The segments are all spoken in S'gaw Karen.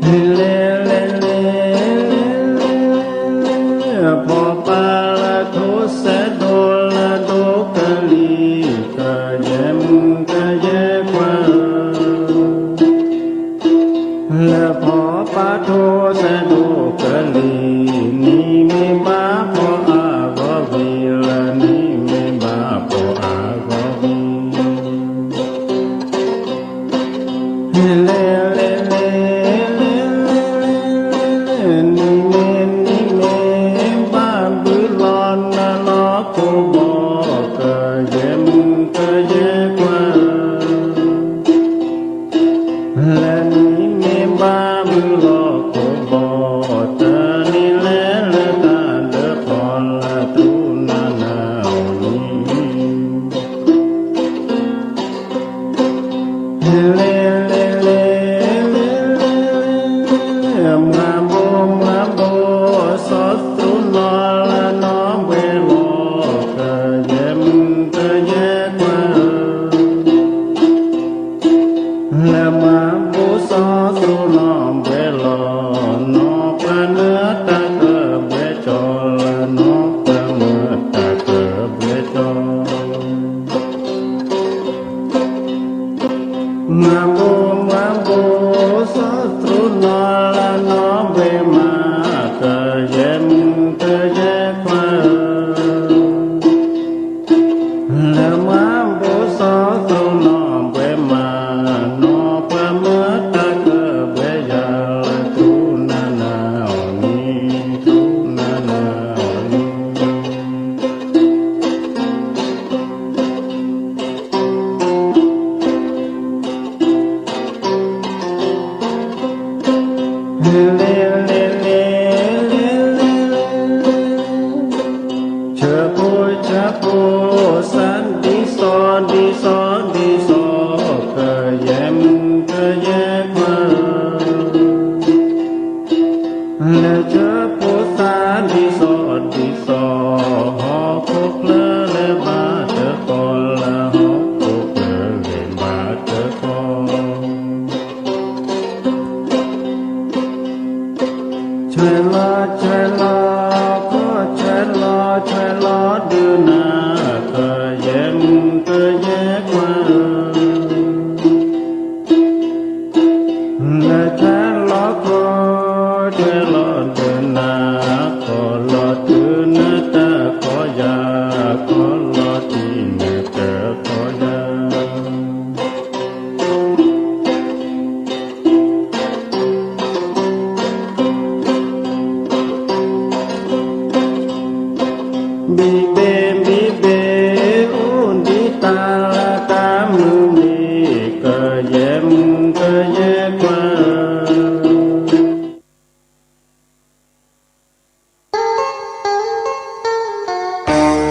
လဲၤလဲၤလဲၤလဲၤလဲၤ ဖီၣ်ပာ်လၢထိၣ်စဲဒိၣ်လၢဒိၣ်ကလံၤ ကယဲၢ်မုၣ်ကယဲၢ်ခွါဧၢ, လၢဖီၣ်ပာ်ထိၣ်စဲဒိၣ်ကလံၤ နံၤမ့ၢ်ဘၣ်ဖီၣ်အါဂီၢ်ဝံၤ လၢနံၤမ့ၢ်ဘၣ်ဖီၣ်အါဂီၢ်ဝံၤ လဲၤလဲၤလဲၤလဲၤလဲၤလဲၤ နံၤမ့ၢ်နံၤမ့ၢ်ဘၣ်ဘုလီၤနၤလီၤကိၢ်ဘီ ကယဲၢ်မုၣ်ကယဲၢ်ခွါဧၢ, လၢနံၤမ့ၢ်ဘၣ်ဘုလီၤကိၢ်ဘီ တနံၤလဲၤလၢတၢ်ဒၢးဖီၣ်လၢထူနၤနၤအီၤနံၤ လဲၤလဲၤလဲၤလဲၤလဲၤ မၤဘိမၤဘိ စီၤသရူနီၢ်လၢနီၢ်ဘှဲလီၤ ကယဲၢ်မုၣ်ကယဲၢ်ခွါဧၢ, လၢမၤဘိစီၤသရူနီၢ်ဘှဲလီၤ နီၢ်ပှၤမၢတၢ်ကဘှဲကၠီ လၢနီၢ်ပှၤမၢတၢ်ကဘှဲကၠီ မၤဘိမၤဘိ စီၤသရူနီၢ်လၢနီၢ်ဘှဲမး ကယဲၢ်မုၣ်ကယဲၢ်ခွါဧၢ, လၢမၤဘိစီၤသရူနီၢ်ဘှဲမး နီၢ်ပှၤမၢတၢ်ကဘှဲယၤ လၢထူနၤနၤအီၤနံၤ ထူနၤနၤအီၤနံၤ လဲၤလဲၤလဲၤလဲၤလဲၤလဲၤ ဆၢဖိဆၢဖိ သးဒံစီဒံစီဒံစီ ကယဲၢ်မုၣ်ကယဲၢ်ခွါဧၢ, လၢဆၢဖိသးဒံစီဒံစီ ဟီၣ်ခိၣ်ချၢလဲၤဘၣ်တခီ လၢဟီၣ်ခိၣ်ချၢလဲၤဘၣ်တခီ ဆဲးလီၤဆဲးလီၤ ခီၣ်ဆဲးလီၤဆဲးလီၤဒုးနၤ ကယဲၢ်မုၣ်ကယဲၢ်ခွါဧၢ, လၢဆဲးလီၤခီၣ်ဆဲးလီ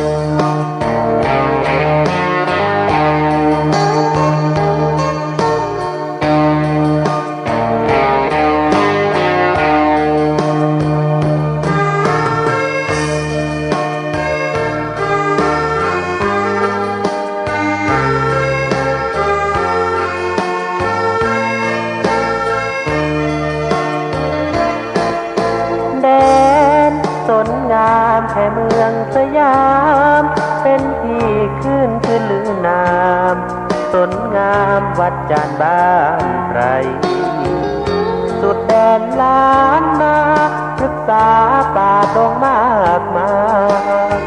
ၤဒုးနၤ ခီၣ်လီၤတုၤနတၢ်ခီယၤ ခီၣ်လီၤတုၤနတၢ်ခီယၤ ဘံၣ်ဘ့ၣ်ဘံၣ်ဘ့ၣ် အိၣ်ဒံးတၢ်လၢတၢ်မုာ်မံၤ ကယဲၢ်မုၣ်ကယဲၢ်ခွါဧၢ แดนสนงามแผ่เมืองสยาม เป็นที่ขึ้นชื่อลือนาม สนงามวัดจานบ้านไพร สุดแดนล้านนา พฤกษาป่าดงมากมาย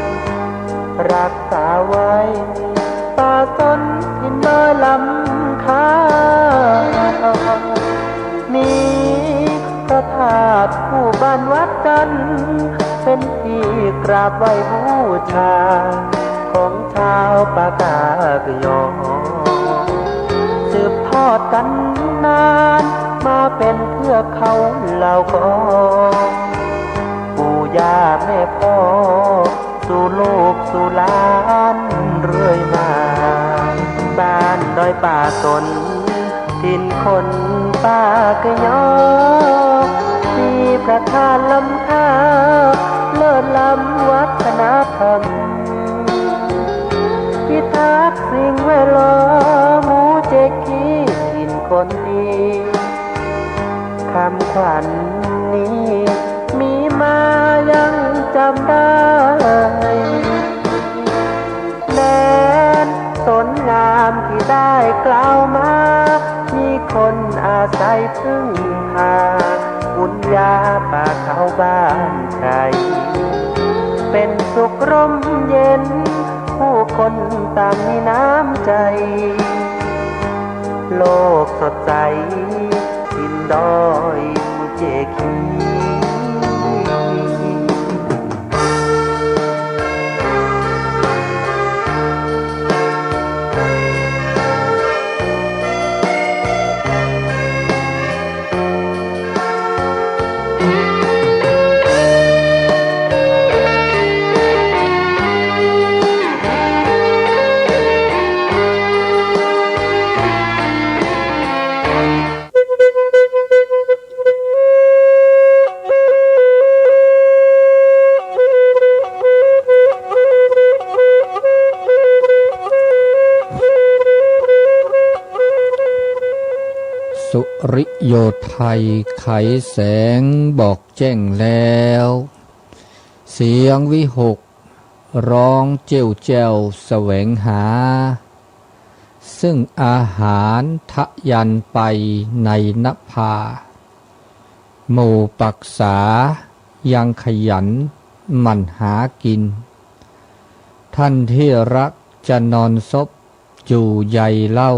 รักษาไว้ ป่าสนถิ่นดอยลำคา มีพระธาตุคู่บ้านวัดจันทร์ เป็นที่กราบไหว้บูชา ของชาวปากากยอ สืบทอดกันนาน มาเป็นเทือกเขาเหล่าขอ ปู่ย่าแม่พ่อ สู่ลูกสู่หลานเรื่อยมา บ้านดอยป่าสน ถิ่นคนปากยอ มีพระธาตุล้ำค่า เลิศล้ำวัฒนธรรม พิทักษ์สิ่งแวดล้อม หมู่เจ๊กขี้ถิ่นคนดี คำขวัญนี้มีมายังจำได้ แม้น ต้นงามที่ได้กล่าวมา มีคนอาศัยพึ่งพา บุญญาป่าเขาบ้านไคร เป็นสุขร่มเย็น ผู้คนต่างมีน้ำใจ โลกสดใส ทิ่นดอยภูเจคี สุริโยไทยไขแสงบอกแจ้งแล้ว เสียงวิหคร้องเจ้วแจ้วแสวงหา ซึ่งอาหารทะยานไปในนภา หมู่ปักษายังขยันหมั่นหากิน ท่านที่รักจะนอนซบอยู่ใยเล่า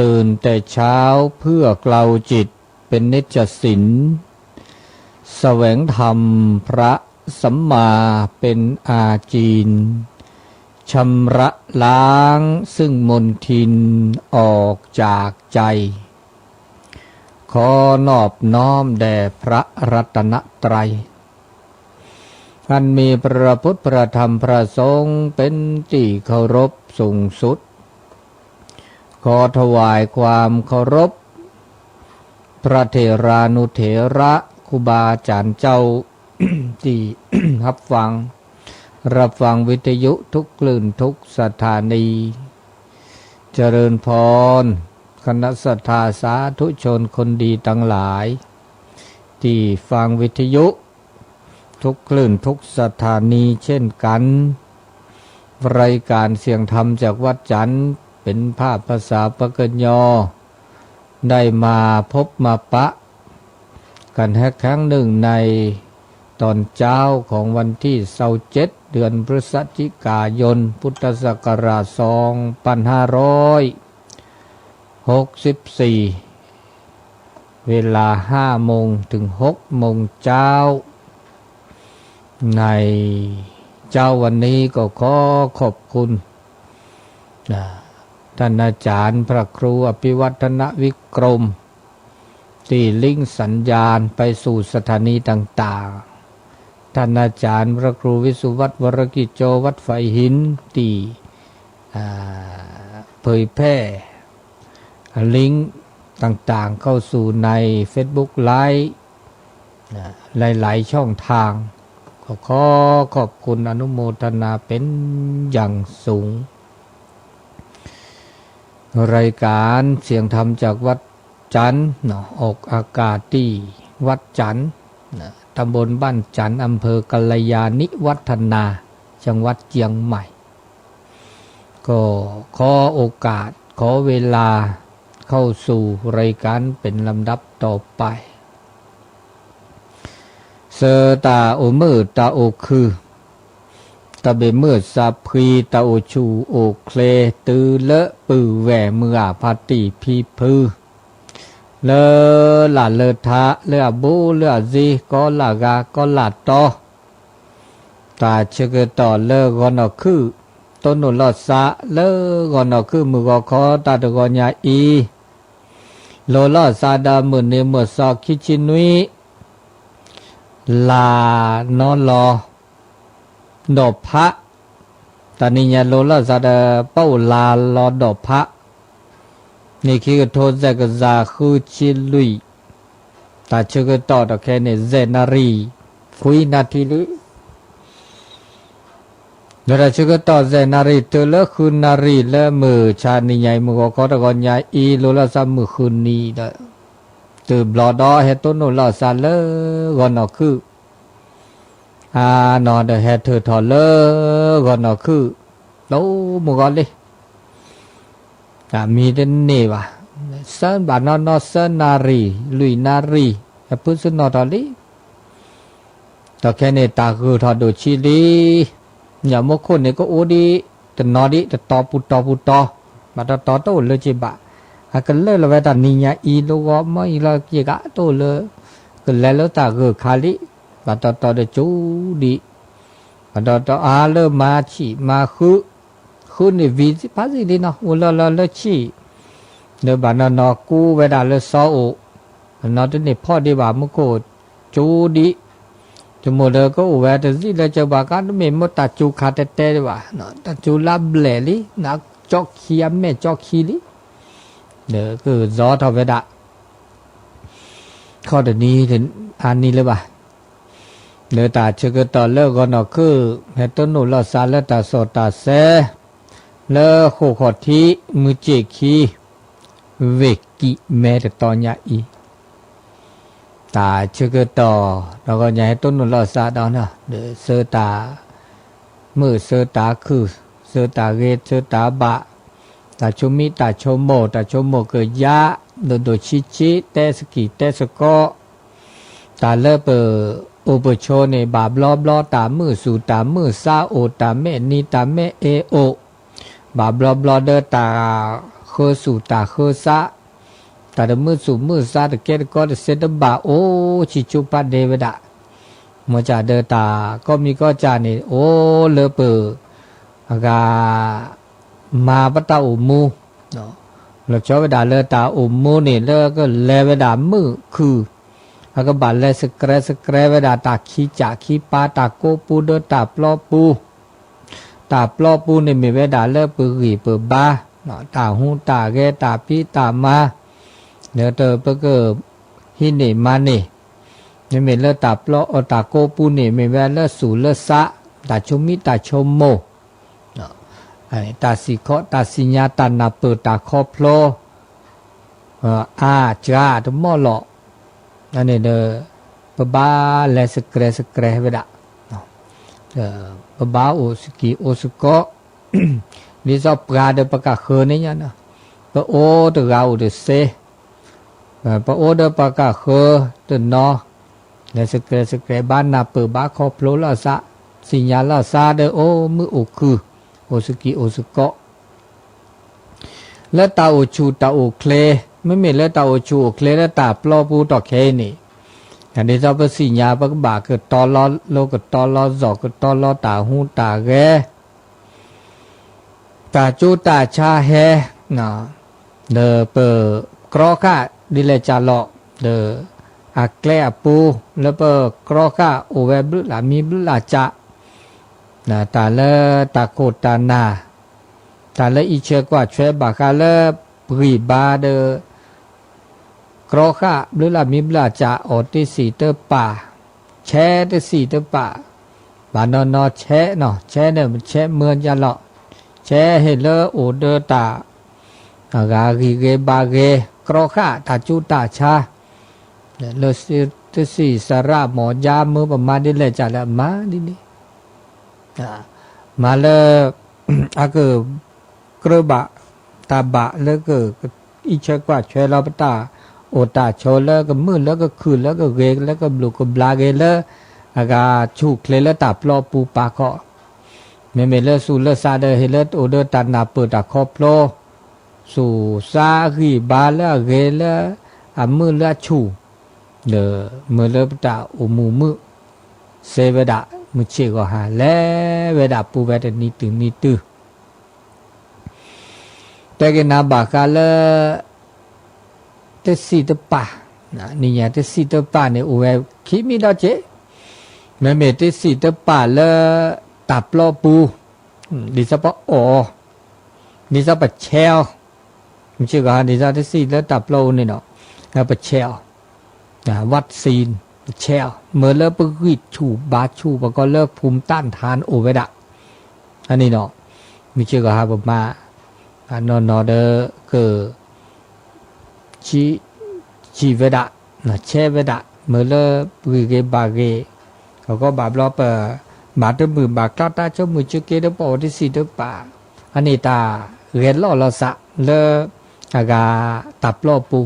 ตื่นแต่เช้าเพื่อเกลาจิตเป็นนิจสิน แสวงธรรมพระสัมมาเป็นอาจีน ชำระล้างซึ่งมลทินออกจากใจ ขอนอบน้อมแด่พระรัตนตรัย อันมีพระพุทธพระธรรมพระสงฆ์เป็นที่เคารพสูงสุด ขอถวายความเคารพ พระเถรานุเถระ ครูบาอาจารย์เจ้า ที่ฮับฟัง รับฟังวิทยุทุกคลื่นทุกสถานี เจริญพร คณะศรัทธาสาธุชนคนดีทั้งหลาย ที่ฟังวิทยุทุกคลื่นทุกสถานีเช่นกัน รายการเสียงธรรมจากวัดจันทร์ เป็นภาพภาษาปกย ได้มาพบมาปะ กันแฮะครั้งหนึ่งในตอนเช้าของวันที่ซาวเจ็ด เดือนพฤศจิกายน พุทธศักราชสองพันห้าร้อยหกสิบสี่ เวลาห้าโมงถึงหกโมงเช้า ในเช้าวันนี้ก็ขอขอบคุณ นะ ท่านอาจารย์พระครูอภิวัฒนวิกรม ที่ลิงก์สัญญาณไปสู่สถานีต่างๆ ท่านอาจารย์พระครูวิสุวัฒน์ วรกิจโจ วัดฝายหิน ที่ อ่า เผยแพร่ลิงก์ต่างๆ เข้าสู่ในเฟซบุ๊กไลฟ์ นะ หลายๆ ช่องทาง ก็ขอขอบคุณอนุโมทนาเป็นอย่างสูง รายการเสียงธรรมจากวัดจันทร์ เนาะ ออกอากาศที่วัดจันทร์ นะ ตำบลบ้านจันทร์ อำเภอกัลยาณิวัฒนา จังหวัดเชียงใหม่ ก็ขอโอกาส ขอเวลาเข้าสู่รายการเป็นลำดับต่อไป ဆၢတၢ်အိၣ်မုာ်တၢ်အိၣ်ခုၣ်, တၢ်ဘၣ်မုာ်သးဖှံတၢ်အိၣ်ဆူၣ်အိၣ်ချ့ တုၤလၢပုၢ်ဝဲၢ်မုၢ်ဂၤဖါတံၢ်ဖံဖု, လၢလၢ်လၢထါ လၢအဘူးလၢအစ့ ကီလၢ်ဂၤကီလၢ်တီ, တၢ်ဆၢကတီၢ်လၢဂီၤနီၢ်ခုၣ် တိၢ်နီၣ်လီၤသး လၢဂီၤနီၢ်ခုၣ်မုၢ်ဂီၤခီတၢ်တဂီၤညါအံၤ, လီၤလီၤသးဒီးမုၢ်နံၤမုၢ်သီခံဆံနွံ လါနီလီၤ ဒီးဖး, တနံၤညါလီၤလီၤသးဒီး ပအိၣ်လါလီၤဒီးဖး, နံၣ်ခံကထိသဲကစၢ်ဃုဆံလွံၢ်, တၢ်ဆၢကတီၢ်တခဲန့ၣ် ယဲၢ်နၣ်ရံၣ် ခွံနၣ်ထံလံ, ဒီးတၢ်ဆၢကတီၢ်ယဲၢ်နၣ်ရံၣ် တုၤလၢဃုနၣ်ရံၣ်လၢမုၢ်ဆါနံၤညါအံၤ မုၢ်ဂီၤခီတဂီၤညါအံၤ လီၤလီၤသးမုၢ်ဃုနံၤဒီး တုၤဘျီဒီးဟဲတိၢ်နီၣ်လီၤသးလၢဂီၤနီၢ်ခုၣ်, အနီၢ်ဒီးဟဲထုးထီၣ်လၢဂီၤနီၢ်ခုၣ်, လၢမုၢ်ဂီၤလံ တၢ်မံတန့ၢ်ဘၣ်, သၢဘၣ်နီၢ်နီၢ်သၢနၣ်ရံၣ် လွံၢ်နၣ်ရံၣ် အဖုစနီၣ်ထီၣ်လံ. ဒီးခဲန့ၣ် တၢ်ဂုာ်ထီၣ်ဒိၣ်ဆံလံ, ညၣ်မူခိၣ်န့ၣ်ကအိၣ်ဒံး တနီၤဒံး တတီၤပူၤတီၤပူၤတီၤ, ဘၣ်တီတီတအိၣ်လၢက့ဘၣ်, အကလၢာ်လီၤဝဲတၢ်နံၤညါအံၤ လၢဂီၤမီၢ်အံၤလီၤက့ဂၤတအိၣ်လၢ ကလဲၤလၢတၢ်ဂုာ်ခါလံ, ဘၣ်တီတီဒီးကၠူဒံး, ဘၣ်တီတီအါလၢမၤဆံးမၤဃု, ဃုန့ၣ်ဝံၤဖးစံလံနီၤ အိၣ်လၢလီၤလၢဆံး, ဒီးဘၣ်နီၢ်နီၢ်ကူဝဲဒၣ်လၢစီၤအိၣ်, နီၢ်တန့ၢ်ဖီၣ်ဒံးဘၣ်မူခိၣ်ကၠူဒံး, တမ့ၢ်ဒီးကအိၣ်ဝဲတစံးလၢကဘၣ်ကါ တမ့ၢ်မ့ၢ်တၢ်ကၠူခါတဲတဲဒံးဘၣ်, တၢ်ကၠူလၢဘျဲၣ်လံ, ကၠီခံအမဲာ်ကၠီခံလံ, ဒီးကဇီထီၣ်ဝဲဒၣ် ခီၣ်တနံၤအါနံၤလၢၤဘၣ်, လၢတၢ်ဆၢကတီၢ်လၢဂီၤနီၢ်ခုၣ် ဟဲတိၢ်နီၣ်လီၤသးလၢတၢ်စီၣ်တၢ်ဆဲ လၢဃိာ်ခီၣ်ထံး မုၢ်စ့ၣ်ခံ ဝ့ၢ်ကံးမဲတတီၤညါအံၤ, တၢ်ဆၢကတီၢ် ဒီးဂီၤညါဟဲတိၢ်နီၣ်လီၤသးဒီး ဒီးဆၢတၢ် မုာ်ဆၢတၢ်ခုၣ်, ဆၢတၢ်ဂ့ၤ ဆၢတၢ်ဘၣ်, တၢ်ဆိမိၣ်တၢ်ဆိကမိၣ် တၢ်ဆိကမိၣ်ကယၢ်, ဒိၣ်ဒိၣ်ဆံးဆံး တဲသကံၢ်တဲသကိး, တၢ်လၢပအိၣ်ပဆိးန့ၣ် ဘၣ်ဘျီဘျီ တၢ်မုာ်သူၣ်တၢ်မုာ်သးအိၣ် တၢ်မဲာ်နံၤတၢ်မဲာ်အ့အိၣ်, ဘၣ်ဘျီဘျီဒီးတၢ်ဃၢသူၣ်တၢ်ဃၢသး, တၢ်တမုာ်သူၣ်မုာ်သး တကဲတကီတစဲးတဘၣ်အိၣ် ဆံးဆူၣ်ပာ်ဒ့ဝဲဒၣ်, မ့ၢ်ကဒီးတၢ်ကိးမံၤကိးကၢ်န့ၣ် အိၣ်လၢပ အဂၤ မၤပတၢ်အိၣ်မူ, လီၤဆီဝဲဒၣ်လၢတၢ်အိၣ်မူန့ၣ် လၢကလဲၤဝဲဒၣ်မုာ်ခုၣ်, အကဘၣ်လဲၤစကြဲးစကြဲးဝဲဒၣ်တၢ်ခံကၢ်ခံပၤ တၢ်ကိးပူဒီးတၢ်ပျီပူ, တၢ်ပျီပူန့ၣ်မ့ၢ်ဝဲဒၣ်လၢပဂံၢ်ပဘါ, တၢ်ဟူးတၢ်ဂဲၤ တၢ်ဖံးတၢ်မၤ, လၢပက ဟံးန့ၢ်မၤန့ၢ်, မ့မ့ၢ်လၢတၢ်ပျီအီၣ်တၢ်ကိးပူန့ၣ် မ့ၢ်ဝဲလၢသူၣ်လၢသး, တၢ်ဆိမိၣ်တၢ်ဆိကမိၣ်, တၢ်စံၣ်ခီ တၢ်စံၣ်ညါ တၢ်နၢ်ပၢၢ် တၢ်ခီဖျိ, အါစှၤတမီၢ်လီၤ, န့ၣ်ဒီး ပဘၣ်လဲၤစကြဲးစကြဲးဝဲဒၣ်, ပဘၣ်အိၣ်စကံၢ်အိၣ်စကီး, ဒ်သိးပှၤဒီးပကဃၢၤန့ၣ်ညါ, ပအိၣ်တဂၤအိၣ်တစ့ ပအိၣ်ဒီးပကဃၢၤတနီၤ, လဲၤစကြဲးစကြဲး ဘၣ်နၢ်ပၢၢ်ဘၣ်ခီဖျိလီၤသး, စံၣ်ညါလီၤသးဒီးအိၣ်မုာ်အိၣ်ခုၣ်, အိၣ်စကံၢ်အိၣ်စကီး, လၢတၢ်အိၣ်ဆူၣ်တၢ်အိၣ်ချ့, မ့မ့ၢ်လၢတၢ်အိၣ်ဆူၣ်အိၣ်ချ့လၢတၢ်ပျီပူတီၢ်ခဲအံၤန့ၣ်, ဒ်သိးပစံၣ်ညါ ပကဘၣ်ကတီၤလီၤလိကတီၤလီၤ စီၣ်ကတီၤလီၤ တၢ်ဟူးတၢ်ဂဲၤ တၢ်ကၠိတၢ်ဆါဟဲ, ဒီးပကြီဃာ်ဒ်လဲၣ်ကၢ်လီၤ, ဒီးအကျဲအပူၤ လၢပကြီဃာ်အိၣ်ဝဲဘျုးလၢ်မံဘျုးလၢ်ကၢ်, တၢ်လၢတၢ်ခိၣ်တၢ်နၢ်, တၢ်လၢအံးဆၢကွၢ်ဆၢဘၣ်ဃးလၢပဂံၢ်ဘါဒီး ကြီဃာ်ဘျုးလၢ်မံဘျုးလၢ်ကၢ်အီၤတစံၣ်တပာ်, ဆဲးတစံၣ်တပာ်, ဘၣ်နီၢ်နီၢ်ဆဲးနီၤ ဆဲးန့ၣ် ဆဲးမၢကၢ်လီၤ, ဆဲးဟ့ၣ်လၢအိၣ်ဒီးတၢ် အဂၤဂံၢ်ဂ့ၤဘါဂ့ၤ ကြီဃာ်တၢ်ကၠိတၢ်ဆါ, လၢတစံၣ်စရၣ်မီၢ်ယါမၢပမၤဒ်လဲၣ်ကၢ်လၢ မၤဒ်န့ၣ် မၤလၢ အက ကြၢးဘၣ် တၢ်ဘၣ်လၢက အံးဆၢကွၢ်ဆၢလီၤပတၢ်အိၣ်တၢ်ဆိးလၢကမုာ်လၢကခုၣ်လၢကဂ့ၤလၢကဘျုးကဘျါဂ့ၤလၢ အဂၤဆူၣ်ချ့လၢတၢ်ပျီပူၤပာ်ခီ, မ့မ့ၢ်လၢသူၣ်လၢသးဒီး ဟ့ၣ်လၢအိၣ်ဒီးတၢ်နၢ်ပၢၢ်တၢ်ခီဖျိ သူၣ်သးဂံၢ်ဘါလၢအဂ့ၤလၢ အမုာ်လၢအဆူၣ်, ဒီးမ့ၢ်လၢပတၢ်အိၣ်မူမုာ် စ့ဝဲဒၣ် မုၢ်ဆ့ၣ်ဂီၤဟါ လဲၤဝဲဒၣ်ပူၤဝဲတနံၤတုၤနံၤတုၤ တဲက့ၤနၤဘၣ်ဃးလၢ တစံၣ်တပာ်, နံၤညါတစံၣ်တပာ်န့ၣ် အိၣ်ဝဲခံမံၤဒီးက့ၤ, မ့မ့ၢ်တစံၣ်တပာ်လၢ တၢ်ပျီပူၤ, ဒ်သိးပအီၣ်, ဒ်သိးပဆဲးအီၤ, မုၢ်ဆ့ၣ်ဂီၤဟါ ဒ်သိးတစံၣ်လၢတၢ်ပျီပူၤန့ၣ်ဒီး ပဆဲးအီၤ vaccine ပဆဲးအီၤ မ့ၢ်လၢပဂံၢ်ဆူၣ်ဘါဆူၣ်ပှၤကီၢ်လၢ ภูมิต้านทาน အိၣ်ဝဲဒၣ်, အန့ၣ်ဒီး မုၢ်ဆ့ၣ်ဂီၤဟါပမၤ နီၢ်နီၢ်ဒီးက ဆံးဝဲဒၣ် ဆဲးဝဲဒၣ် မ့ၢ်လၢဂံၢ်ဂ့ၤဘါဂ့ၤ, အဂီၢ်ဘၣ်ဘျီပ ဘၣ်တမုာ်ဘၣ်ကျါတၢ်ဆိကမိၣ်ဆိက့တပီၣ်ဝဲတစံးတပာ်, အန့ၣ်တၢ်ဂဲၤလီၢ်လီၤသးလၢ အဂၤတၢ်ပျီပူ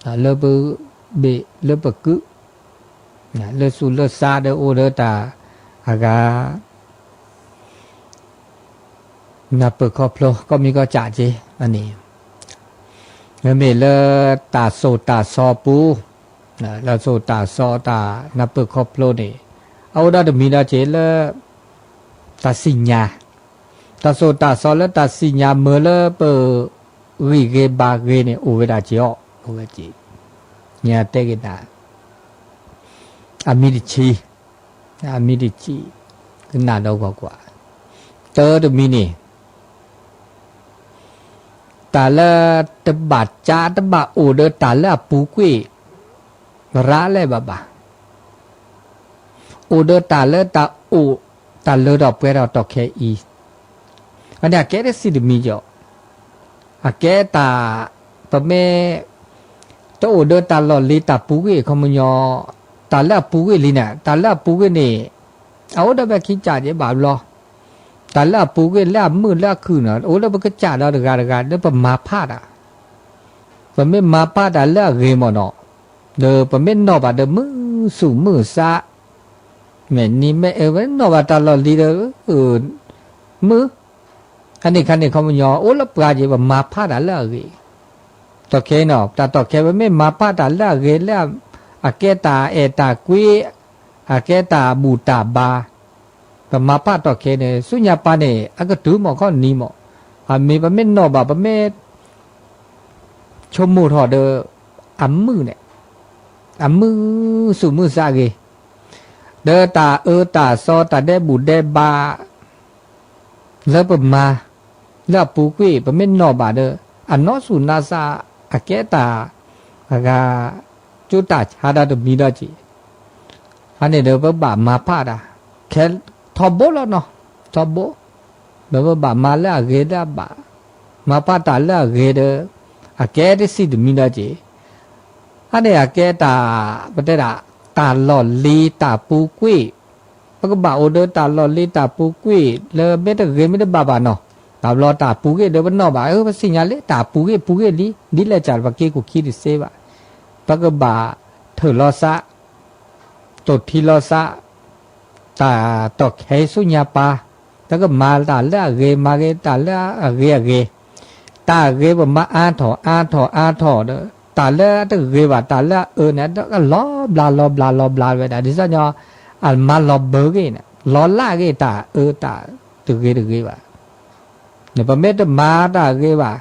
ၤ, လၢပဘ့ၣ်လၢပကု, လၢသူၣ်လၢသးဒီးအိၣ်ဒီးတၢ် အဂၤ နၢ်ပၢၢ်ခီဖျိ ကီၢ်မံကီၢ်စဲၣ်က့, အန့ၣ် မ့မ့ၢ်လၢတၢ်သိၣ်တၢ်သီပူၤ, တၢ်သိၣ်တၢ်သီတၢ်နၢ်ပၢၢ်ခီဖျိန့ၣ် အအိၣ်ဒီးတမံၤဒီးက့လၢ တၢ်သ့ၣ်ညါ, တၢ်သိၣ်တၢ်သီလၢတၢ်သ့ၣ်ညါမ့ၢ်လၢပ ဂံၢ်ဂ့ၤဘါဂ့ၤန့ၣ် အိၣ်ဝဲဒၣ်က့အီၤ, အိၣ်ဝဲက့, ညါတဲက့ၤနၤ အမံၤတဆံ, အမံၤတဆံ, ကနၣ်ဒီးကွၢ်ကွၢ်, တၢတမံၤန့ၣ် တၢ်လၢတဘၣ်ကၠါ တဘၣ်အိၣ်ဒီးတၢ်လၢအပူၤကွံာ် ရၤလဲၣ်ဘၣ်ဘၣ်, အိၣ်ဒီးတၢ်လၢတၢ်အိၣ် တၢ်လၢထီၣ်ပှဲၤထီၣ်တီၢ်ခဲအံၤ, အန့ၣ်အကဲတစံးတမံၤကီး, အကဲတၢ် ပမ့ၢ် တအိၣ်ဒီးတၢ်လီၢ်လံၤတၢ်ပူၤကွံာ်အခီပညီ, တၢ်လၢအပူၤကွံာ်လံန့ၣ် တၢ်လၢအပူၤကွံာ်န့ၣ် အအိၣ်ဒီးဖဲခံကၠၢ်က့ဘၣ်ဘျီ, တၢ်လၢအပူၤကွံာ်လၢအမုာ်လၢအခုၣ်န့ၣ် အိၣ်လၢပကစၢ်ဒီးတဂၤတဂၤလၢပမၤဖးတၢ်, ပမ့ၢ်မၤဖးတၢ်လၢအဂ့ၤမ့ၢ်နီၤ, ဒီးပမ့ၢ်နီၣ်ဘၣ်ဒီးမုာ်သူၣ်မုာ်သး, မ့ၢ်နံၤမ့ၢ်အၢ ပမ့ၢ်နီၣ်ဘၣ်တၢ်လီၢ်လံၤဒီး မုာ် အန့ၣ်ခါန့ၣ်ခီပညီ အိၣ်လၢပှၤက့ ပမၤဖးတၢ်လၢအဂ့ၤ, တီၢ်ခဲအံၤနီၤ တၢ်တီၢ်ခဲ ပမ့ၢ်မၤဖးတၢ်လၢအဂ့ၤလၢ အကဲတၢ်အဲၣ်တၢ်ကွံ, အကဲတၢ်ဘူၣ်တၢ်ဘါ, ပမၤဖးတီၢ်ခဲန့ၣ် ဆူညါပၤန့ၣ် အကတုၤမ့ၢ်ခီနံၤမ့ၢ်, အမ့ၢ်ပမ့ၢ်နီၣ်ဘၣ် ပမ့ၢ် ဆိကမိၣ်ထီၣ်ဒီး အမုာ်န့ၣ်, အမုာ်သူၣ်မုာ်သးဂ့ၤ, ဒီးတၢ်အၢတၢ်သီတၢ်ဒဲးဘူၣ်ဒဲးဘါ လၢပမၤ လၢအပူၤကွံာ် ပမ့ၢ်နီၣ်ဘၣ်ဒီး အနီၢ်သူၣ်နါသး အကဲတၢ် အဂၤ ကၠိတၢ်ဆါဒၣ်တမံၤဒီးက့ၤ, အန့ၣ်ဒီးပဘၣ်မၤဖးတၢ် ခဲထီဘိလီၤနီၤ, ထီဘိ, ဒီးပဘၣ်မၤလၢအဂ့ၤလၢအဘၣ်, မၤဖးတၢ်လၢအဂ့ၤဒီး အကဲတစံးတမံၤဒီးက့ၤ, အန့ၣ်အကဲတၢ် ပတဲဒၣ် တၢ်လီၢ်လံၤတၢ်ပူၤကွံာ်, ပကဘၣ်အိၣ်ဒီးတၢ်လီၢ်လံၤတၢ်ပူၤကွံာ် လၢမ့ၢ်တဂ့ၤမ့ၢ်တဘၣ်ဘၣ်နီၤ, တဘျီတၢ်ပူၤကွံာ်ဒီးပနီၣ်ဘၣ် အၢ ပသ့ၣ်ညါလၢတၢ်ပူၤကွံာ်ပူၤကွံာ်လံ ဒ်လဲၣ်စ့ၢ်ပက့ၤကူၣ်ခံတသ့ဘၣ်, ပကဘၣ်ထုးလီၤသး တိၢ်ထံလီၤသး, တၢ်တီၢ်ခဲဆူညါပၤ, ပကမၤတၢ်လၢအဂ့ၤ မၤဂ့ၤတၢ်လၢအဂ့ၤအဂ့ၤ, တၢ်အဂ့ၤပမၤအါထီၣ်အါထီၣ်အါထီၣ်ဒီး တၢ်လၢအတဂ့ၤဘၣ် တၢ်လၢအအၢန့ၣ် လီၤဘျးလီၤဘျးလီၤဘျးဝဲဒၣ် ဒ်သိးညီ အမၤလီၤဘၢဂ့ၤန့ၣ် လီၤလးဂ့ၤတၢ်အၢတၢ်တဂ့ၤတဂ့ၤဘၣ်, ပမ့ၢ်တမၤတၢ်အဂ့ၤဘၣ်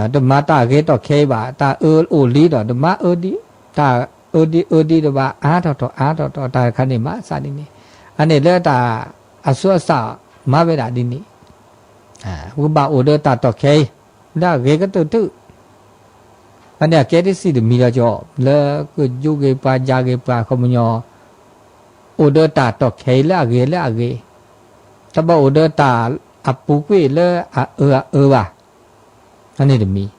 တမၤတၢ်အဂ့ၤတီၢ်ခဲအံၤဘၣ်, တၢ်အၢအိၣ်လံဒီး တမၤအၢဒံး, တၢ်အၢဒံးအၢဒံးတဘၣ် အါထီၣ်ထီၣ်အါထီၣ်ထီၣ် တၢ်တခါန့ၣ်မၤသးဒ်န့ၣ်, အန့ၣ်လၢတၢ်အသူအသးမၤဝဲဒၣ်ဒ်န့ၣ်, ပကဘၣ်အိၣ်ဒီးတၢ်တီၢ်ခဲအံၤ လၢအဂ့ၤကတၢၢ်တၢၢ်, အန့ၣ်အကဲတစံးတမံၤဒီးကီး လၢကယူဂ့ၤပှၤယၤဂ့ၤပှၤခီပညီ, အိၣ်ဒီးတၢ်တီၢ်ခဲအံၤလၢအဂ့ၤလၢအဂ့ၤ, တဘၣ်အိၣ်ဒီးတၢ်အပူၤကွံာ်လၢအအၢအအၢဘၣ်, အန့ၣ်တမံၤ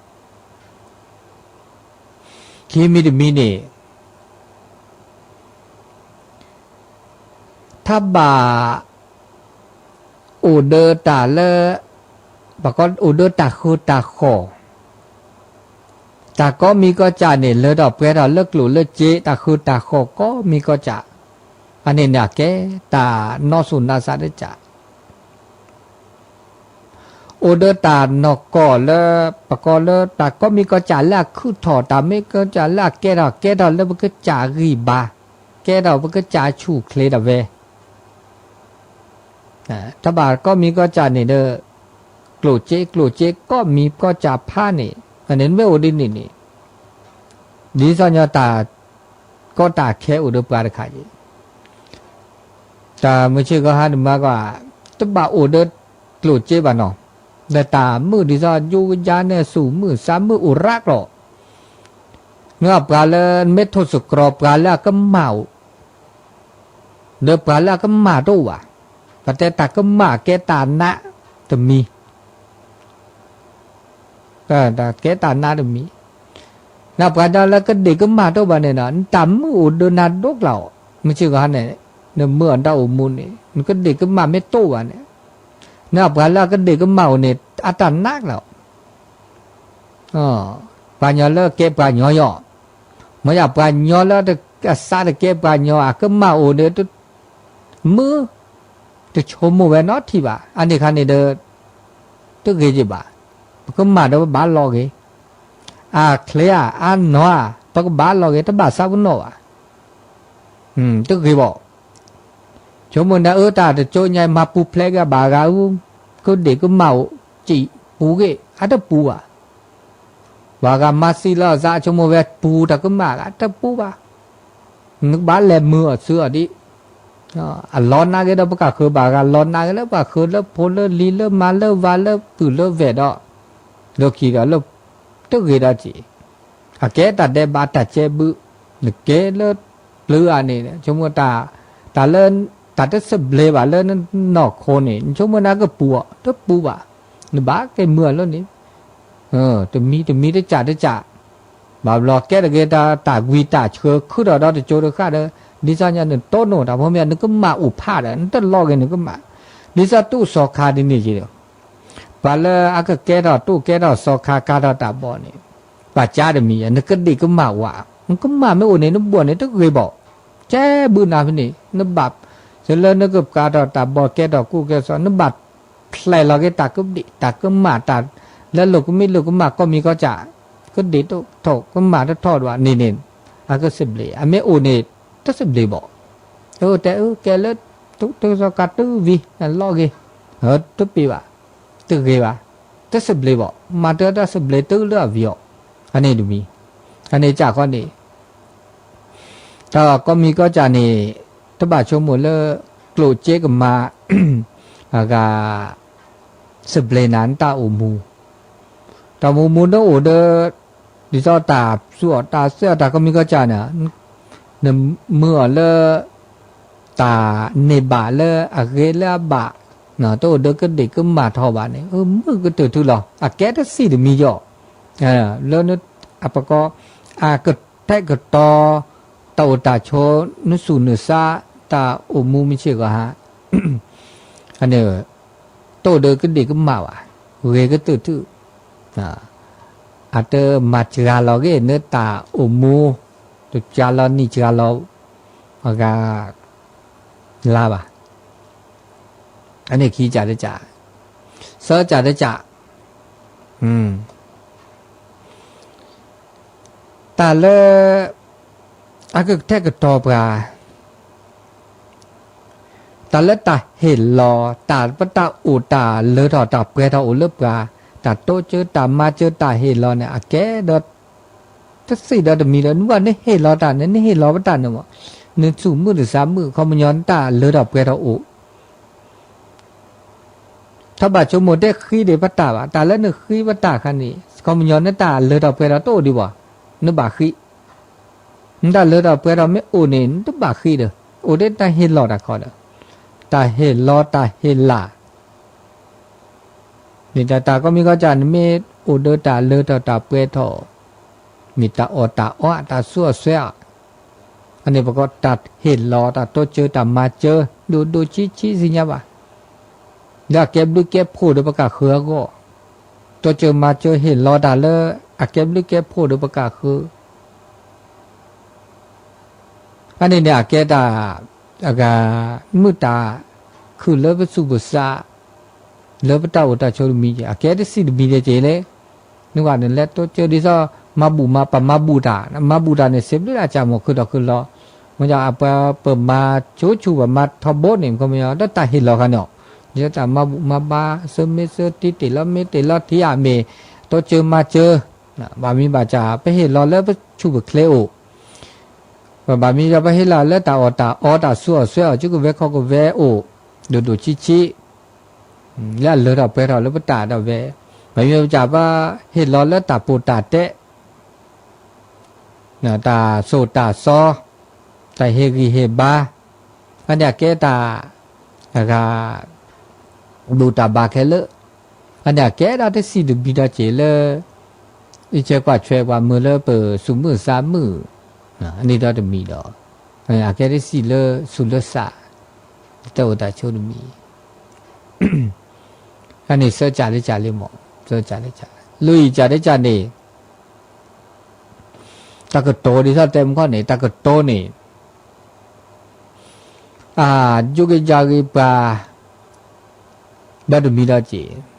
ခံမံၤတမံၤန့ၣ်, ထးဘၣ် အိၣ်ဒီးတၢ်လၢ ပှၤကီအိၣ်ဒီးတၢ်ဃၢတၢ်ဃီၣ်, တၢ်ကိးမံၤကီၢ်စဲၣ်န့ၣ် လၢထီၣ်ပှဲၤထီၣ်လၢကျိၣ်လၢစ့ တၢ်ဃၢတၢ်ဃီၣ်ကိးမံၤကီၢ်စဲၣ်, အန့ၣ်န့ၣ်အကဲ တၢ်နီၢ်သူၣ်နါသးတကး အိၣ်ဒီးတၢ်နီၢ်ကီၢ်လၢ ပကိးလၢတၢ်ကိးမံၤကီၢ်စဲၣ်လၢအခုၣ်ထီၣ် တၢ်မ့ၢ်ကီၢ်စဲၣ်လၢအကဲထီၣ် ကဲထီၣ်လၢပကစၢ်ဂံၢ်ဘါ, ကဲထီၣ်ပကစၢ်ဆူၣ်ချ့ဒၣ်ဝဲ, တၢ်ဘၣ်ကိးမံၤကီၢ်စဲၣ်န့ၣ်ဒီး ကျိၣ်စ့ကျိၣ်စ့ကိးမံၤကီၢ်စဲၣ်ဖးန့ၣ် အန့ၣ်မ့ၢ်အိၣ်ဒ်န့ၣ်န့ၣ် ဒ်သိးညီတၢ်ကီတၢ်ခဲအိၣ်ဒီးပှၤတခါအံၤ တၢ်မုၢ်ဆ့ၣ်ကီၢ်ဟါန့ၣ်မၤကွၢ် တဘၣ်အိၣ်ဒီးကျိၣ်စ့ဘၣ်နီၤ, ဒီးတၢ်မုာ်ဒ်သိးယူကယါန့ၣ် သူၣ်မုာ်သးမုာ်အိၣ်ရးကျီၢ်, မ့ၢ်ပှၤလၢမ့ၢ်ထိၣ်သတြီၤပှၤလၢအကမၣ်အိၣ်, ဒီးပှၤလၢအကမၣ်တအိၣ်ဘၣ်, ပတဲတၢ်ကမၣ်ကဲတၢ်နးတမံၤ ကဲတၢ်နးတမံၤ, နပှၤညီလၢကဒ့ၣ်ကမၣ်တအိၣ်ဘၣ်န့ၣ်ဒီး နတၢ်မုာ်အိၣ်ဒၢနၤဒိကျါအီၤ, မုၢ်ဆ့ၣ်ဂီၤဟါန့ၣ် နမုာ်အီၤတၢ်အိၣ်မူန့ၣ် နကဒ့ၣ်ကမၣ်မ့ၢ်တအိၣ်ဘၣ်န့ၣ်, နပှၤလၢအကဒ့ၣ်ကမၣ်အိၣ်န့ၣ် အတၢ်နးကျါအီၤ, ပှၤညီလၢကဲပှၤညီယီၤ, မ့ၢ်ယပှၤညီလၢအစးတကဲပှၤညီ အကမၣ်အိၣ်ဒီး မုာ် တဆိကမိၣ်ဝဲနီတထံၣ်ဘၣ်. အန့ၣ်အခါန့ၣ်ဒီး တဂ့ၤက့ၤဘၣ်. ပကမၣ်ဒီးပဘၣ်လီၤဂ့ၤ, အချ့ဧါ အနီၢ်ဧါ ပကဘၣ်လီၤဂ့ၤ တဘၣ်ဆါပနီၣ်ဘၣ်. တဂ့ၤဘၣ်. ဆိကမိၣ်န့ၣ် အၢ တၢ်တကၠိညါ မၤပူၤဖျဲးက့ၤဘၣ်ဂၤအူ, ကဒ့ၣ်ကမၣ်အိၣ် စံးပူၤဂ့ၤ အတပူၤဘၣ်. ပှၤဂၤမၤစံးလီၤအသး ဆိကမိၣ်ဝဲပူၤတၢ်ကမၣ်ဂၤ တပူၤဘၣ်. နကဘၣ်လဲၤမုာ်အီၤဆူအီၤဒံး, အလီၤနးဂ့ၤဒီးပကၢ်ဃၢၤဘၣ်ဂၤ လီၤနးဂ့ၤလၢပှၤဃၢၤလၢဖိလၢလံၤလၢမါလၢဝၤလၢပုၢ်လၢဝဲၢ်ဒီး လၢခံဒီးလၢ တဂ့ၤဒီးက့ၤ, အကဲတၢ်ဒဲးဘးတၢ်ကဲဘု, နကဲလၢပျၢၤဧါန့ၣ် ဆိကမိၣ်တၢ်, တၢ်လၢ တၢ်တသဘျ့ဘၣ်လၢနနီၢ်ခိန့ၣ် နဆိကမိၣ်နကပူၤအီၤ တပူၤဘၣ်. နဘၣ်က့ၤမုာ်အီၤလၢန့ၣ် တမံၤတမံၤတကးတကး, ဘၣ်ဘျီကဲတဂ့ၤတၢ်တၢ်ကွံတၢ်ဆှၢခုထီၣ်ဒီးတကၠိတဃၣ်ဒီး ဒ်သိးညါနတိၢ်နီၣ်တၢ်ဖိမ့ၢ် နကမၣ်အိၣ်ဖးဒီး နတလီၤဂ့ၤနကမၣ်, ဒ်သိးတူၢ်စီၤခါဒ်န့ၣ်က့ၤဒီး ပှၤလၢအကကဲထီၣ်တူၢ်ကဲထီၣ်စီၤခါကါထီၣ်တၢ်ဘီန့ၣ် ပှၤကါတမံၤ နကဒ့ၣ်ကမၣ်ဝဲ, နကမၣ်မ့ၢ်အိၣ်န့ၣ် နဘှီၣ်န့ၣ်တဂ့ၤဘၣ်, ကဲဘုနၤဖဲန့ၣ် နဘၣ်, လၢနကကါထီၣ်တၢ်ဘီကဲထီၣ်ကူၣ်ကဲထီၣ်စီၤ နဘၣ်ဖျဲးလီၤက့ၤတၢ်ကဒ့ၣ်တၢ်ကမၣ်တၢ် လၢလိာ်ကမံလိာ်ကမၣ် ကီၢ်မံၤကီၢ်စဲၣ် ကဒ့ၣ်တထီၣ်ကမၣ်တထီၣ်ဒံးဘၣ်န့ၣ်န့ၣ် အကသဘျ့ အမ့ၢ်အိၣ်န့ၣ် တသဘျ့ဘၣ်. တဲအၢ ကဲလၢ တစီၤကါတုၤဝံၤ လီၤဂ့ၤ, တပ့ၤဘၣ်, တဂ့ၤဘၣ်, တသဘျ့ဘၣ်, မၤတၢ်တၢ်သဘျ့တုၤလၢအဝံၤအီၤ, အန့ၣ်တမံၤ, အန့ၣ်ကၢ်ဃီန့ၣ် တၢ်ကီၢ်မံၤကီၢ်စဲၣ်န့ၣ် တဘၣ်ဆိကမိၣ်လၢ ကျိၣ်စ့ကမၤ အဂၤ သဘျ့နၤနတၢ်အိၣ်မူ, တၢ်အိၣ်မူနအိၣ်ဒီး ဒ်သိးတၢ်သူၣ်အီၣ်တၢ်သးအီၣ်တၢ်ကီၢ်မံၤကီၢ်စဲၣ်န့ၣ် နမုာ်အီၤလၢ တၢ်န့ၢ်ဘၣ်လၢအဂ့ၤလၢအဘၣ်, တအိၣ်ဒီးကဒ့ၣ်ကမၣ်ထီၣ်ဘၣ်န့ၣ် မုာ်ကတၢၢ်ထူလီၤ အကဲတစံၣ်တမံၤယီၤ, လၢ အပကီ အကထဲကတီၤ တၢ်အိၣ်တၢ်ဆိး နသူၣ်နသး တၢ်အိၣ်မူမုၢ်ဆ့ၣ်ဂီၤဟါ န့ၣ် တအိၣ်ဒီးကဒ့ၣ်ကမၣ်ဘၣ်, ဂ့ၤကတၢၢ်ထူ, အတမၤစှၤလီၤဂ့ၤ နတၢ်အိၣ်မူ တစှၤလီၤနံၣ်စှၤလီၤ အဂၤ လါဘၣ်, အန့ၣ်ခံကၢ်တကၢ်, သၢကၢ်တကၢ်, တၢ်လၢ အကထဲကတီၤပှၤ တၢ်လၢတၢ်ဟ့ၣ်လီၤ တၢ်ပတၢ်အိၣ်တၢ်လၢထီၣ်တၢ်ပှဲၤထီၣ်အိၣ်လၢပှၤ, တၢ်တိစၢၤတၢ်မၤစၢၤတၢ်ဟ့ၣ်လီၤန့ၣ် အကဲဒီး တသ့ၣ်ဒီးတမံၤဒီး နဘၣ်နဟ့ၣ်လီၤတၢ်န့ၣ် နဟ့ၣ်လီၤပတၢ်န့ၣ်မး, နသူၣ်မုာ်နသးမုာ် ခီပညီနတၢ်လၢထီၣ်ပှဲၤထီၣ်အိၣ် ထီၣ်ဘၣ်ဆိကမိၣ်တဃံဒံးပတၢ်ဘၣ်, တၢ်လၢနဃံပတၢ်ခါန့ၣ် ခီပညီနတၢ်လၢထီၣ်ပှဲၤထီၣ်တအိၣ်ဒံးဘၣ်, နဘၣ်ဃံ, နတၢ်လၢထီၣ်ပှဲၤထီၣ်မ့ၢ်အိၣ်န့ၣ် နတဘၣ်ဃံဒီး အိၣ်ဒ်တၢ်ဟ့ၣ်လီၤတၢ်ခီဒီး တၢ်ဟ့ၣ်လီၤတၢ်ဟ့ၣ်လၢ် မ့ၢ်တၢ်တၢ်ကီၢ်မံၤကီၢ်စဲၣ်န့ၣ်မ့ၢ်အိၣ်ဒီးတၢ်လၢထီၣ်တၢ်ပှဲၤထီၣ်, မ့ၢ်တၢ်အီၣ်တၢ်အီတၢ်သူၣ်အီၣ်ဆွဲအီၣ်, အန့ၣ်ပကီၢ်တၢ်ဟ့ၣ်လီၤတၢ်တိစၢၤတၢ်မၤစၢၤ ဒိၣ်ဒိၣ်ဆံးဆံးသ့ၣ်ညါဘၣ်, လၢအကဲဘျုးကဲဖှိၣ်ဒီးပကၢ်ဃၢၤအဂီၢ်, တိစၢၤမၤစၢၤဟ့ၣ်လီၤတၢ်လၢ အကဲဘျုးကဲဖှိၣ်ဒီးပကၢ်ဃၢၤ အန့ၣ်န့ၣ် အကဲတၢ် အဂၤ မုာ်တၢ်ခုၣ်လၢပသူၣ်ပသး လၢပတၢ်အိၣ်တၢ်ဆိးတမံၤက့ၤ အကဲတစံၣ်တမံၤဒဲးက့ၤလဲၣ်, နကွၢ်န့ၣ်လဲၤတိစၢၤဒ်သိး မၤဘူၣ်မၤပာ်မၤဘူၣ်တၢ် မၤဘူၣ်တၢ်န့ၣ် စံးဘျုးဒၣ်ကၢ်မီၤခုၣ်ထီၣ်ခုၣ်လီၤ, မ့ၢ်ပမၤဆိဆူၣ်ပမၤထီဘိန့ၣ် ခီပညီ လၢတၢ်ဟ့ၣ်လီၤခါန့ၣ်, ဒ်သိးတၢ်မၤဘူၣ်မၤဘါ သၢမ့ၢ်သၢတံၢ်တ့ၢ်လီၤမ့ၢ်တ့ၢ်လီၤထံအမ့ၢ် တိစၢၤမၤစၢၤ ဘၣ်မံၤဘၣ်စၢ် ပဟ့ၣ်လီၤလၢပဆူၣ်ပချ့အိၣ်, ပဘၣ်မံၤဒီးပဟ့ၣ်လီၤလၢတၢ်အီၣ်တၢ်အီတၢ်သူၣ်အီၣ်ဆွဲအီၣ် စုကဝဲၤခီၣ်ကဝဲၤအိၣ် ဒိၣ်ဒိၣ်ဆံးဆံး, လၢအလၢထီၣ်ပှဲၤထီၣ်လၢပတၢ်ဒီးဝဲ, ပမ့ၢ်ပစၢ်ပဟ့ၣ်လီၤလၢတၢ်ပိၢ်တၢ်တဲ တၢ်သိၣ်တၢ်သီ, တၢ်ဟ့ၣ်ဂံၢ်ဟ့ၣ်ဘါ, အန့ၣ်အကဲတၢ် အဂၤ ဘူၣ်တၢ်ဘါခဲလၢာ်, အန့ၣ်အကဲဒၣ်တစံၣ်တမံၤဒီးက့ၤလၢ အံးဆဲကွၢ်ဆွဲပှၤမၢလၢပစူးမုၢ်သးမုၢ်, အန့ၣ်ဒီးတမံၤဒီး, အကဲတစံးလၢစူးလၢသး, တၢ်အိၣ်တၢ်ဆိးတမံၤ, အန့ၣ်သၢကၢ်တကၢ်လံမး, သၢကၢ်တကၢ်, လွံၢ်ကၢ်တကၢ်န့ၣ်, တၢ်ကတိၤဒ်သိးတဲမုၢ်ခီန့ၣ် တၢ်ကတိၤန့ၣ် အယိကယၤဂ့ၤပှၤ, ဒီးတမံၤဒီးက့ၤ,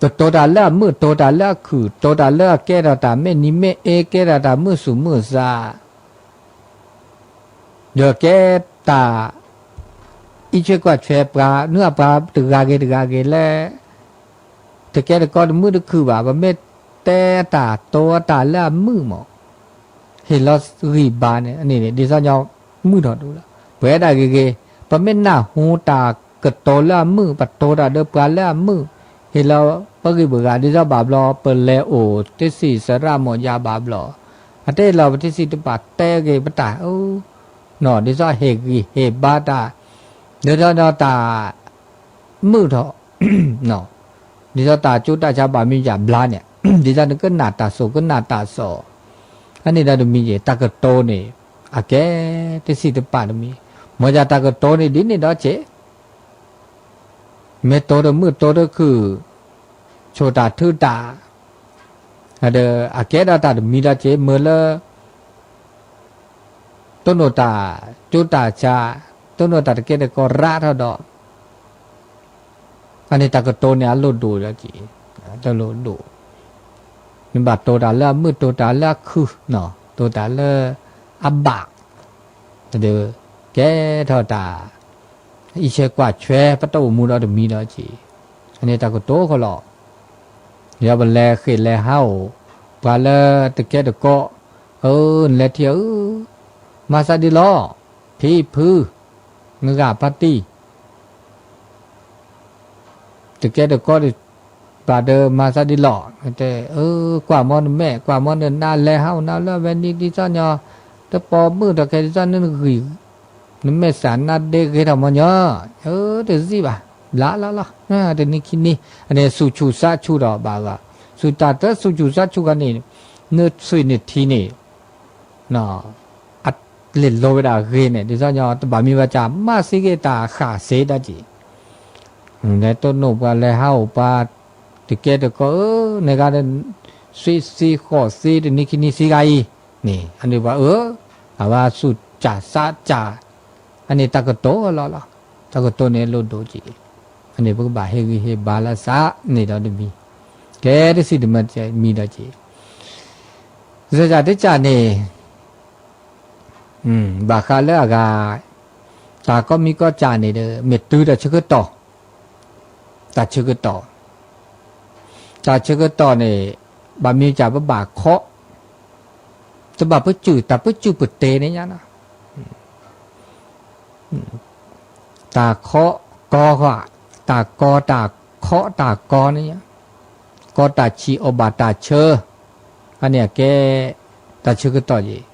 တတိၤတၢ်လၢအမုာ် တိၤတၢ်လၢအခုၣ် တိၤတၢ်လၢအကဲထီၣ်တၢ်မဲာ်နံၤမဲာ်အ့ ကဲထီၣ်တၢ်မုာ်သူၣ်မုာ်သး, ဒီးကဲတၢ် အံးဆဲကွၢ်ဆွဲပှၤ နုၢ်အပှၤတဂၤဂ့ၤတဂၤဂ့ၤလၢ တကဲတကီတမုာ်တခုၣ်ဘၣ် ပမ့ၢ်တဲတၢ်တိၤတၢ်လၢအမုာ်မး, ဟ့ၣ်လီၤဂံၢ်ဘါန့ၣ် အန့ၣ်န့ၣ် ဒ်သိးညီမုာ်ထီၣ်ဒိၣ်လီၤ. ပဝဲဒၣ်ဂ့ၤဂ့ၤ ပမ့ၢ်နၢ်ဟူတၢ်ကတိၤလၢအမုာ် ပတိၤတၢ်ဒီးပှၤလၢအမုာ်, ဟ့ၣ်လီၤပဂံၢ်ပဂၤ ဒ်သိးဘၣ်ဘျီ ပလဲၤအိၣ်တ့စံၣ်သရၣ်မီၢ်ယါဘၣ်ဘျီ, အတ့ၢ်လီၤပတ့စံၣ်တပာ်တဲဂ့ၤပတၢ် ဒ်သိးဟ့ၣ်ဂံၢ်ဟ့ၣ်ဘါတၢ်, ဒ်သိးညီတၢ် မုာ်ထီၣ်, ဒ်သိးတၢ်ကၠိတၢ်ဆါဘၣ်မံၤယၤဘျါန့ၣ်, ဒ်သိးနကနၣ်တၢ်စိၣ်ကနၣ်တၢ်စီၣ်, အန့ၣ်ဒီးတမံၤယဲၢ် တၢ်ကတိၤန့ၣ် အကဲတစံၣ်တပာ်တမံၤ, မ့ၢ်ယၤတၢ်ကတိၤန့ၣ်ဒ်န့ၣ်ဒီးက့ၤ မ့ၢ်တိၤတမုာ်တိၤတခုၣ်, ဆိၣ်တၢ်ထုတၢ်, ဒီးအကဲဒီးတၢ်တမံၤဒီးက့ၤ မ့ၢ်လၢ တိၢ်နီၣ်တၢ်ကၠိတၢ်ဆါ, တိၢ်နီၣ်တၢ်တကဲတကီရးထီၣ်ဒီး, အန့ၣ်တၢ်ကတိၤန့ၣ်အလိၣ်ဒိၣ်ဒီးက့ၤ, တလိၣ်ဒိၣ်, မ့ၢ်ဘၣ်တိၤတၢ်လၢအမုာ် တိၤတၢ်လၢအခုၣ်, တိၤတၢ်လၢအဘၣ်, ဒီးကဲထီၣ်တၢ် အံးဆဲကွၢ်ဆွဲ ပတၢ်အိၣ်မူဒီးတမံၤဒီးက့ၤ, အန့ၣ်တၢ်ကတိၤဃီလီၤ. ဒီးပလဲၤဃ့ၢ်လဲၤဟးအိၣ်, ပှၤလၢတကဲတကီ, အၢ နလဲၤထံၣ်အၢ, မၤသးဒ်လီၤ, ဖံဖု, နဂၤဖါတံၢ် တကဲတကီဘၣ်ဒီးမၤသးဒ်လီၤ, တဲ, အၢ, ကွၢ်မီနမဲာ် ကွၢ်မီနနါ လဲၤဟးအိၣ်နၤလၢအဝဲန့ၣ်ဒ်သိးညီ, တပီမုၣ်ထီၣ်ခဲဒ်သိးနဂံၢ်, နမဲာ်သးနါဒ့ဂ့ၤထီၣ်မီညီ, အၢ တစံးဘၣ်, ဘျါလီၤလီၤ, တနံၤခံနံၤ, အန့ၣ်သူၣ်ဆူၣ်သးဆူၣ်ဒီးဘၣ်ဂီၤ, သူၣ်တၢ်တၢ်သူၣ်ဆူၣ်သးဆူၣ်ခီန့ၣ်, နသွံၣ်နထံန့ၣ် အလဲၤလိဝဲဒၣ်အဂ့ၤန့ၣ် ဒ်သိးညီ တဘၣ်မံဘၣ်စၢ် မၤသံက့ၤတၢ်ဃၣ်စ့ဒၣ်က့ၤ, လဲၤတိၢ်နီၣ်ပှၤ လဲၤဟးအိၣ်ပှၤ, တကဲတကီဧၢ, နဂၤ သွံၣ်သံဃီၣ်သံ တနံၤခံနံၤသံဂၤအံၤန့ၣ် အန့ၣ်ပှၤအၢ, အဝဲသူၣ်စၢ်သးစၢ်, အန့ၣ်တၢ်ကတိၤလီၤလီၤ, တၢ်ကတိၤန့ၣ်လိၣ်ဒိၣ်က့ၤ, အန့ၣ်ပကဘၣ်ဟ့ၣ်ဂံၢ်ဟ့ၣ်ဘါလၢသးန့ၣ်ဒီးတမံၤ, ကဲတစံးတမံၤဒီးက့ၤ, စၢ်စၢ်တစၢ်န့ၣ် ဘၣ်ဃးလၢအဂၤ, တၢ်ကီမံကီစၢ်န့ၣ်ဒီး မ့ၢ်တုၤတၢ်ဆၢကတီၢ်, တၢ်ဆၢကတီၢ်, တၢ်ဆၢကတီၢ်န့ၣ် ဘၣ်မံစၢ်ပဘၣ်ခီ, တဘၣ်ပစုၢ် တၢ်ပစုၢ်ပတဲန့ၣ်ညါနီၤ တၢ်ခီကီဃီ, တၢ်ကီတၢ်ခီတၢ်ကီန့ၣ်, ကီတၢ်ဆံးအီၣ်ဘၣ်တၢ်ဆၢ, အန့ၣ်အကဲ တၢ်ဆၢကတီၢ်ယံ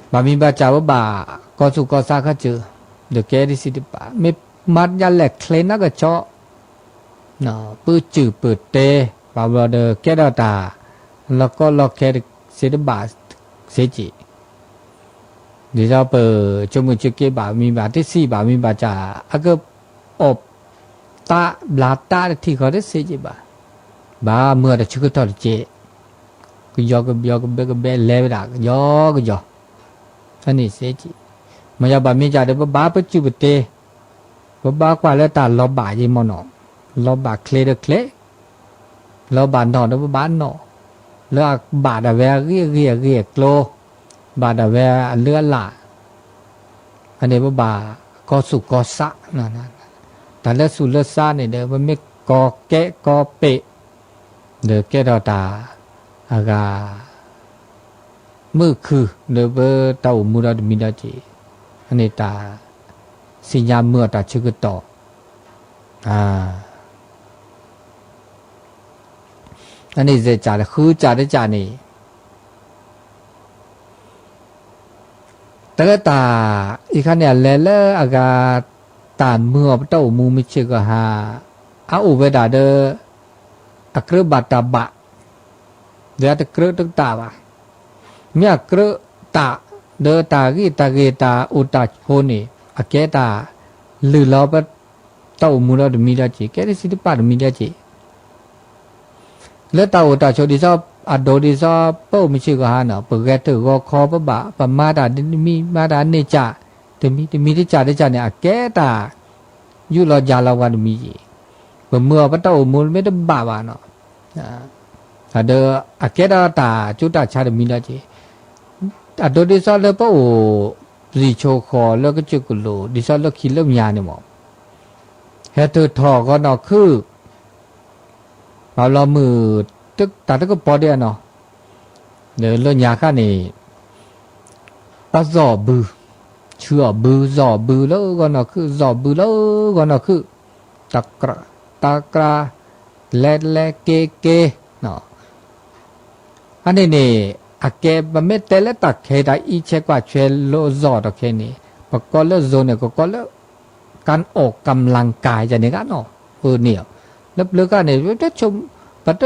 ၤ, ဘၣ်မံဘၣ်စၢ်ဝဲဘၣ် ကီသူၣ်ကီသးခါစၢၢ်, ဒီးကဲဒ်စံးတပာ် မ့ၢ်မၤဒ်လဲၣ်ချ့နီၢ်ကဆီ, ပစုၢ်ပတဲ, ဘၣ်ဘျီဒီးကဲထီၣ်တၢ် လီၤကီလီၤခဲစ့တဘၣ်စ့က့ၤ, ဒ်သိးပဆိကမိၣ်ဆိက့ၤဘၣ်မံဘၣ်တဆံးဘၣ်မံဘၣ်စၢ် အကအီၣ် တၢ်ဘျါတၢ်တထံၣ်ဃီတစ့က့ၤဘၣ်, ဘၣ်မုာ်အတၢ်ဆၢကတီၢ်တစ့, ကယီကဘျီကဘဲကဘဲလဲၤဝဲဒၣ်ကယီကယီ, အန့ၣ်စ့က့ၤ, မ့ၢ်ယဘၣ်မံစၢ်ဒီး ပဘၣ်ပစုၢ်ပတဲ, ပဘၣ်ကွၢ်လၢတၢ်လီၤဘၣ်ယံၤမ့ၢ်နီၤ, လီၤဘၣ်ချ့ဒီးချ့ လီၤဘၣ်နီၣ်ဒီးပဘၣ်နီၣ်, လၢအဘၣ်ဒၣ်ဝဲအဂ့ၢ်အဂ့ၢ်အကျိၤ, ဘၣ်ဒၣ်ဝဲအလုၢ်အလၢ်, အန့ၣ်ပဘၣ်ကီသူၣ်ကီသး, တၢ်လၢသူၣ်လၢသးန့ၣ်ဒီး ပမ့ၢ်ကီကဲကီပ့း, ဒီးကဲထီၣ်တၢ် အဂၤ မုာ်ခုၣ်လၢပတၢ်အိၣ်မူဒီးတမံၤဒီးက့ၤ, အန့ၣ်တၢ်သ့ၣ်ညါမုာ်အတၢ်ဆၢကတီၢ်, အန့ၣ်စ့ၢ်ကီးဃုစၢ်တစၢ်န့ၣ်, တၢ်လၢတၢ်အံၤခါန့ၣ် အလဲၤလၢအဂၤ တၢ်မုာ်အီၤပတၢ်အိၣ်မူမုၢ်ဆ့ၣ်ကဟါ, အအိၣ်ဝဲဒၣ်ဒီး အကြၢးဘၣ်တၢ်ဘၣ်, ဒီးအတကြၢးတကတၢၢ်ဘၣ်. မ့ၢ်အကြၢးတၢ် ဒီးတၢ်ဂ့ၢ်တၢ်ဂ့ၤတၢ်အိၣ်တၢ်ဆိးန့ၣ် အကဲတၢ်လုၢ်လီၤပတၢ်အိၣ်မူဒီးတမံၤဒီးက့ၤ, ကဲတစံးတပာ်တမံၤဒီးက့ၤ လၢတၢ်အိၣ်တၢ်ဆိးဒ်သိး အဒိဒ်သိး ပအိၣ်မုာ်ဆ့ၣ်ကီးဟါနီၤ ပဂဲၤထၢၣ်ဂီၤခီ ပဘၣ်ပမၤတၢ်တမံၤ မၤတၢ်န့ၢ်ကၢ် တမံၤတမံၤတကၢ်တကၢ်န့ၣ် အကဲတၢ် ယူးလီၤယၤလီၤပှၤတမံၤက့ၤ, ပမၢအီၤပတၢ်အိၣ်မူမ့ၢ်တဘၣ်ဘၣ်နီၤ, ဒီးအကဲထီၣ်တၢ်ကၠူတၢ်ဆါတမံၤဒီးက့ၤ, အဒိဒ်သိးလၢပအိၣ် ပျံၤဆိဃီၤလၢကစၢၢ်ကလိၤ ဒ်သိးလၢခံလၢညါန့ၣ်မး ဟဲထၢၣ်ထီၣ်ဂီၤနီၢ်ခုၣ် ဘၣ်ဘျီမုၢ် တၢ်တကပီၤဒဲးနီၤ, ဒီးလၢညါခါန့ၣ် ပၢ်စီၣ်ဘု, ဆှၢအီၣ်ဘု စီၣ်ဘုလၢဂီၤနီၢ်ခုၣ် စီၣ်ဘုလၢဂီၤနီၢ်ခုၣ်, တကြၢး တကြၢး လဲၤလဲၤက့ၤက့ၤ အန့ၣ်န့ၣ် အကဲပမ့ၢ်တဲလၢတၢ်ခဲတၢ်အံးဆဲးကွၢ်ဆွဲလိာ်စီၣ်တခဲန့ၣ် ပကိးလၢစီၣ်န့ၣ် ကကိးလၢ การออกกำลังกาย ယန့ၣ်ကနီၤ အန့ၣ် လၢပျၢၤကၢ်န့ၣ် ပတ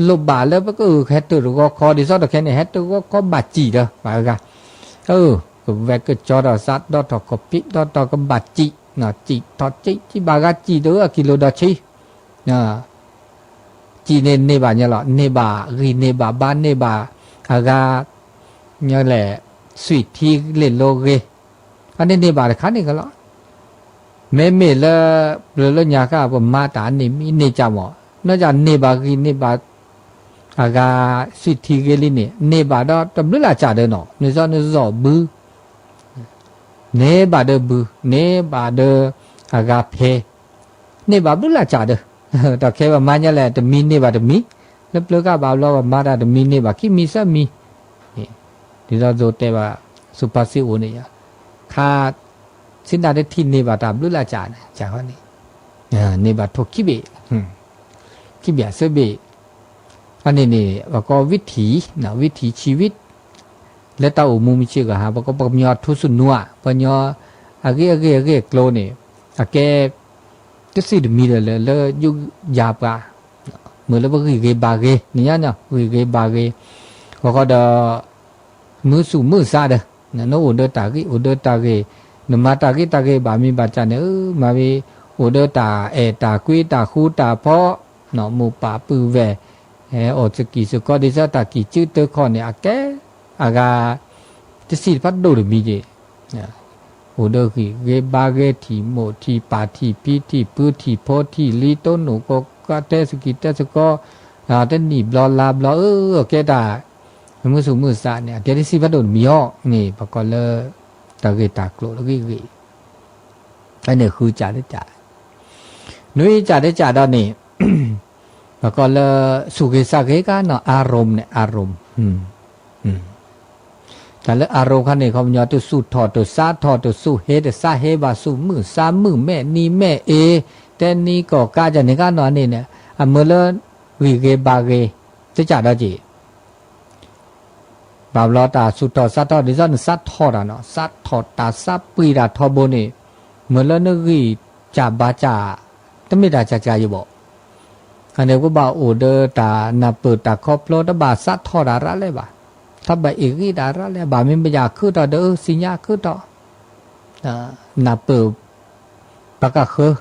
လိၣ်ဘၣ်လၢပကဟဲတၢၢ်တဂီၤခီ ဒ်သိးတခဲန့ၣ် ဟဲတၢၢ်ဂီၤခီဘၣ်စံၣ်ဒီး ဘၣ်အဂၤ ကဝဲကကၠီထီၣ်သး ဒီထီၣ်ကီၢ်ပံၣ် ဒီထီၣ်ကဘၣ်စံၣ်, စံၣ်ထီၣ်စံၣ် စံၣ်ဘၣ်ဂၤစံၣ်တအၢအကံလိာ်ဒီးဆံ စံၣ်န့ၣ်န့ၢ်ဘၣ်ညါလီၤ န့ၢ်ဘၣ်ဂံၢ်န့ၢ်ဘၣ်ဘါန့ၢ်ဘၣ်အဂၤ လဲၣ် သွံၣ်ထံလ့ၣ်လိဂ့ၤ အန့ၣ်န့ၢ်ဘၣ်တခါန့ၣ်ကလီၤ. မ့မ့ၢ်လၢ ပျၢၤလၢညါဃၣ် ပမၤတၢ်န့ၢ်မံၤန့ၢ်ကၢ်မး နီၢ်ကၢ်န့ၢ်ဘၣ်ဂံၢ်န့ၢ်ဘၣ် အဂၤ သွံၣ်ထံဂ့ၤလံန့ၣ် န့ၢ်ဘၣ်ဒီးတဘျုးလၢ်ကၢ်ဒီးနီၤ နစီနစီၣ်ဘု န့ၢ်ဘၣ်ဒီးဘု န့ၢ်ဘၣ်ဒီး အဂၤဖဲ န့ၢ်ဘၣ်ဘျုးလၢ်ကၢ်ဒီး တၢ်ခဲပမၤညါလဲၣ် တမံၤန့ၢ်ဘၣ်တမံၤ လၢပျၢၤကၢ်ဘၣ်ဘျီပမၤတၢ်တမံၤန့ၢ်ဘၣ်ခံမံၤသၢမံၤ ဒ်သိးသိးတဲဘၣ် စူးဖးစ့အိၣ်န့ၣ် ခါ ဆ့နၣ်တထံၣ်န့ၢ်ဘၣ်တၢ်ဘျုးလၢ်ကၢ်န့ၣ် ကၢ်ဃီန့ၣ် န့ၢ်ဘၣ်ထိၣ်ခံဘ့ၣ် ခံဘ့ၣ်အဆၢဘ့ၣ် အန့ၣ်န့ၣ် ပကိးဝံထံၣ် ဝံထံၣ်ဆံဝံ လၢတၢ်အိၣ်မူမုၢ်ဆ့ၣ်ဂီၤဟါ ပကိးပှၤကညီထူစနူဧါ ပှၤကညီ အဂ့ၢ်အဂ့ၢ်အဂ့ၢ်အကျိၤန့ၣ် အကဲ တစံၣ်တမံၤဒီးလၢ လၢယူးယၤပှၤ မ့ၢ်လၢပဂံၢ်ဂ့ၤဘါဂ့ၤ နညါ ဂံၢ်ဂ့ၤဘါဂ့ၤ ဂီၤခီဒီး မုာ်သူၣ်မုာ်သးဒီး နအိၣ်ဒီးတၢ်ဂ့ၢ်အိၣ်ဒီးတၢ်ဂ့ၢ် နမၤတၢ်ဂ့ၢ်တၢ်ဂ့ၢ်ဘၣ်မံၤဘၣ်တၢ်န့ၣ် မၤဝံၤ အိၣ်ဒီးတၢ်အဲၣ်တၢ်ကွံတၢ်ဃူတၢ်ဖိး မိၢ်ပၢ်ပုၢ်ဝဲၢ် အီၣ်စကံၢ်စကီးဒ်သိးတၢ်ကံၢ်စုတၢခီၣ်န့ၣ် အကဲ အဂၤ တစံၣ်တဖးဒိၣ်တမံၤက့ၤ အိၣ်ဒီးဂံၢ်ဂ့ၤဘါဂ့ၤ ထံၣ်မိၢ်ထံၣ်ပၢ်ထံၣ်ဖံထံၣ်ပုၢ်ထံၣ်ဖိထံၣ်လံၤ တိၢ်နီၣ်ကီကးတဲစကံၢ်တဲစကီး တနံၣ်ဘျီလါဘျီ အကဲတၢ် မုာ်သူၣ်မုာ်သးန့ၣ် အကဲတစံၣ်ဖးဒိၣ်တမံၤအီၤန့ၣ် ပကိးလၢ တၢ်ဂ့ၢ်တၢ်ကျိၤလၢဂ့ၢ်ဂ့ၢ် အန့ၣ်ဃုကၢ်တကၢ် နွံကၢ်တကၢ်ဒီးန့ၣ် ပကိးလၢ သူၣ်ဂ့ၤသးဂ့ၤကါနီၤ အာရူမ်န့ၣ် အာရူမ် တၢ်လၢအာရူမ်ခါန့ၣ် ခီပညီတသူၣ်ထီၣ်တသးထီၣ် တသူၣ်ဟ့တသးဟ့ဘၣ် သူၣ်မုာ်သးမုာ် မဲာ်နံၤမဲာ်အ့ တဲနံၤကီၢ်ကါကန့ၣ်ကါနီၤန့ၣ် အမၢလၢ ဂံၢ်ဂ့ၤဘါဂ့ၤ တကၢ်ဒီးက့ၤ ဘၣ်ဘျီတၢ်သူၣ်ထီၣ်သးထီၣ်ဒ်သိးနသးထီၣ်တၢ်နီၤ သးထီၣ်တၢ်သးပှံာ်တၢ်ထီဘိန့ၣ် မ့ၢ်လၢနဂံၢ်စၢ်ဘါစၢ် တမ့ၢ်တၢ်စှၤစှၤယဘၣ် အန့ၣ်ကဘၣ်အိၣ်ဒီးတၢ်နၢ်ပၢၢ်တၢ်ခီဖျိ တဘၣ်သးထီၣ်တၢ်ရၣ်လဲၣ်ဘၣ် တဘၣ်အ့ၣ်ဂံၢ်တၢ်ရၣ်လဲၣ် ဘၣ်မ့ၢ်မ့ၢ်ယၤခုၣ်ထီၣ်ဒီး သ့ၣ်ညါခုၣ်ထီၣ် နၢ်ပၢၢ် ပကဃၢ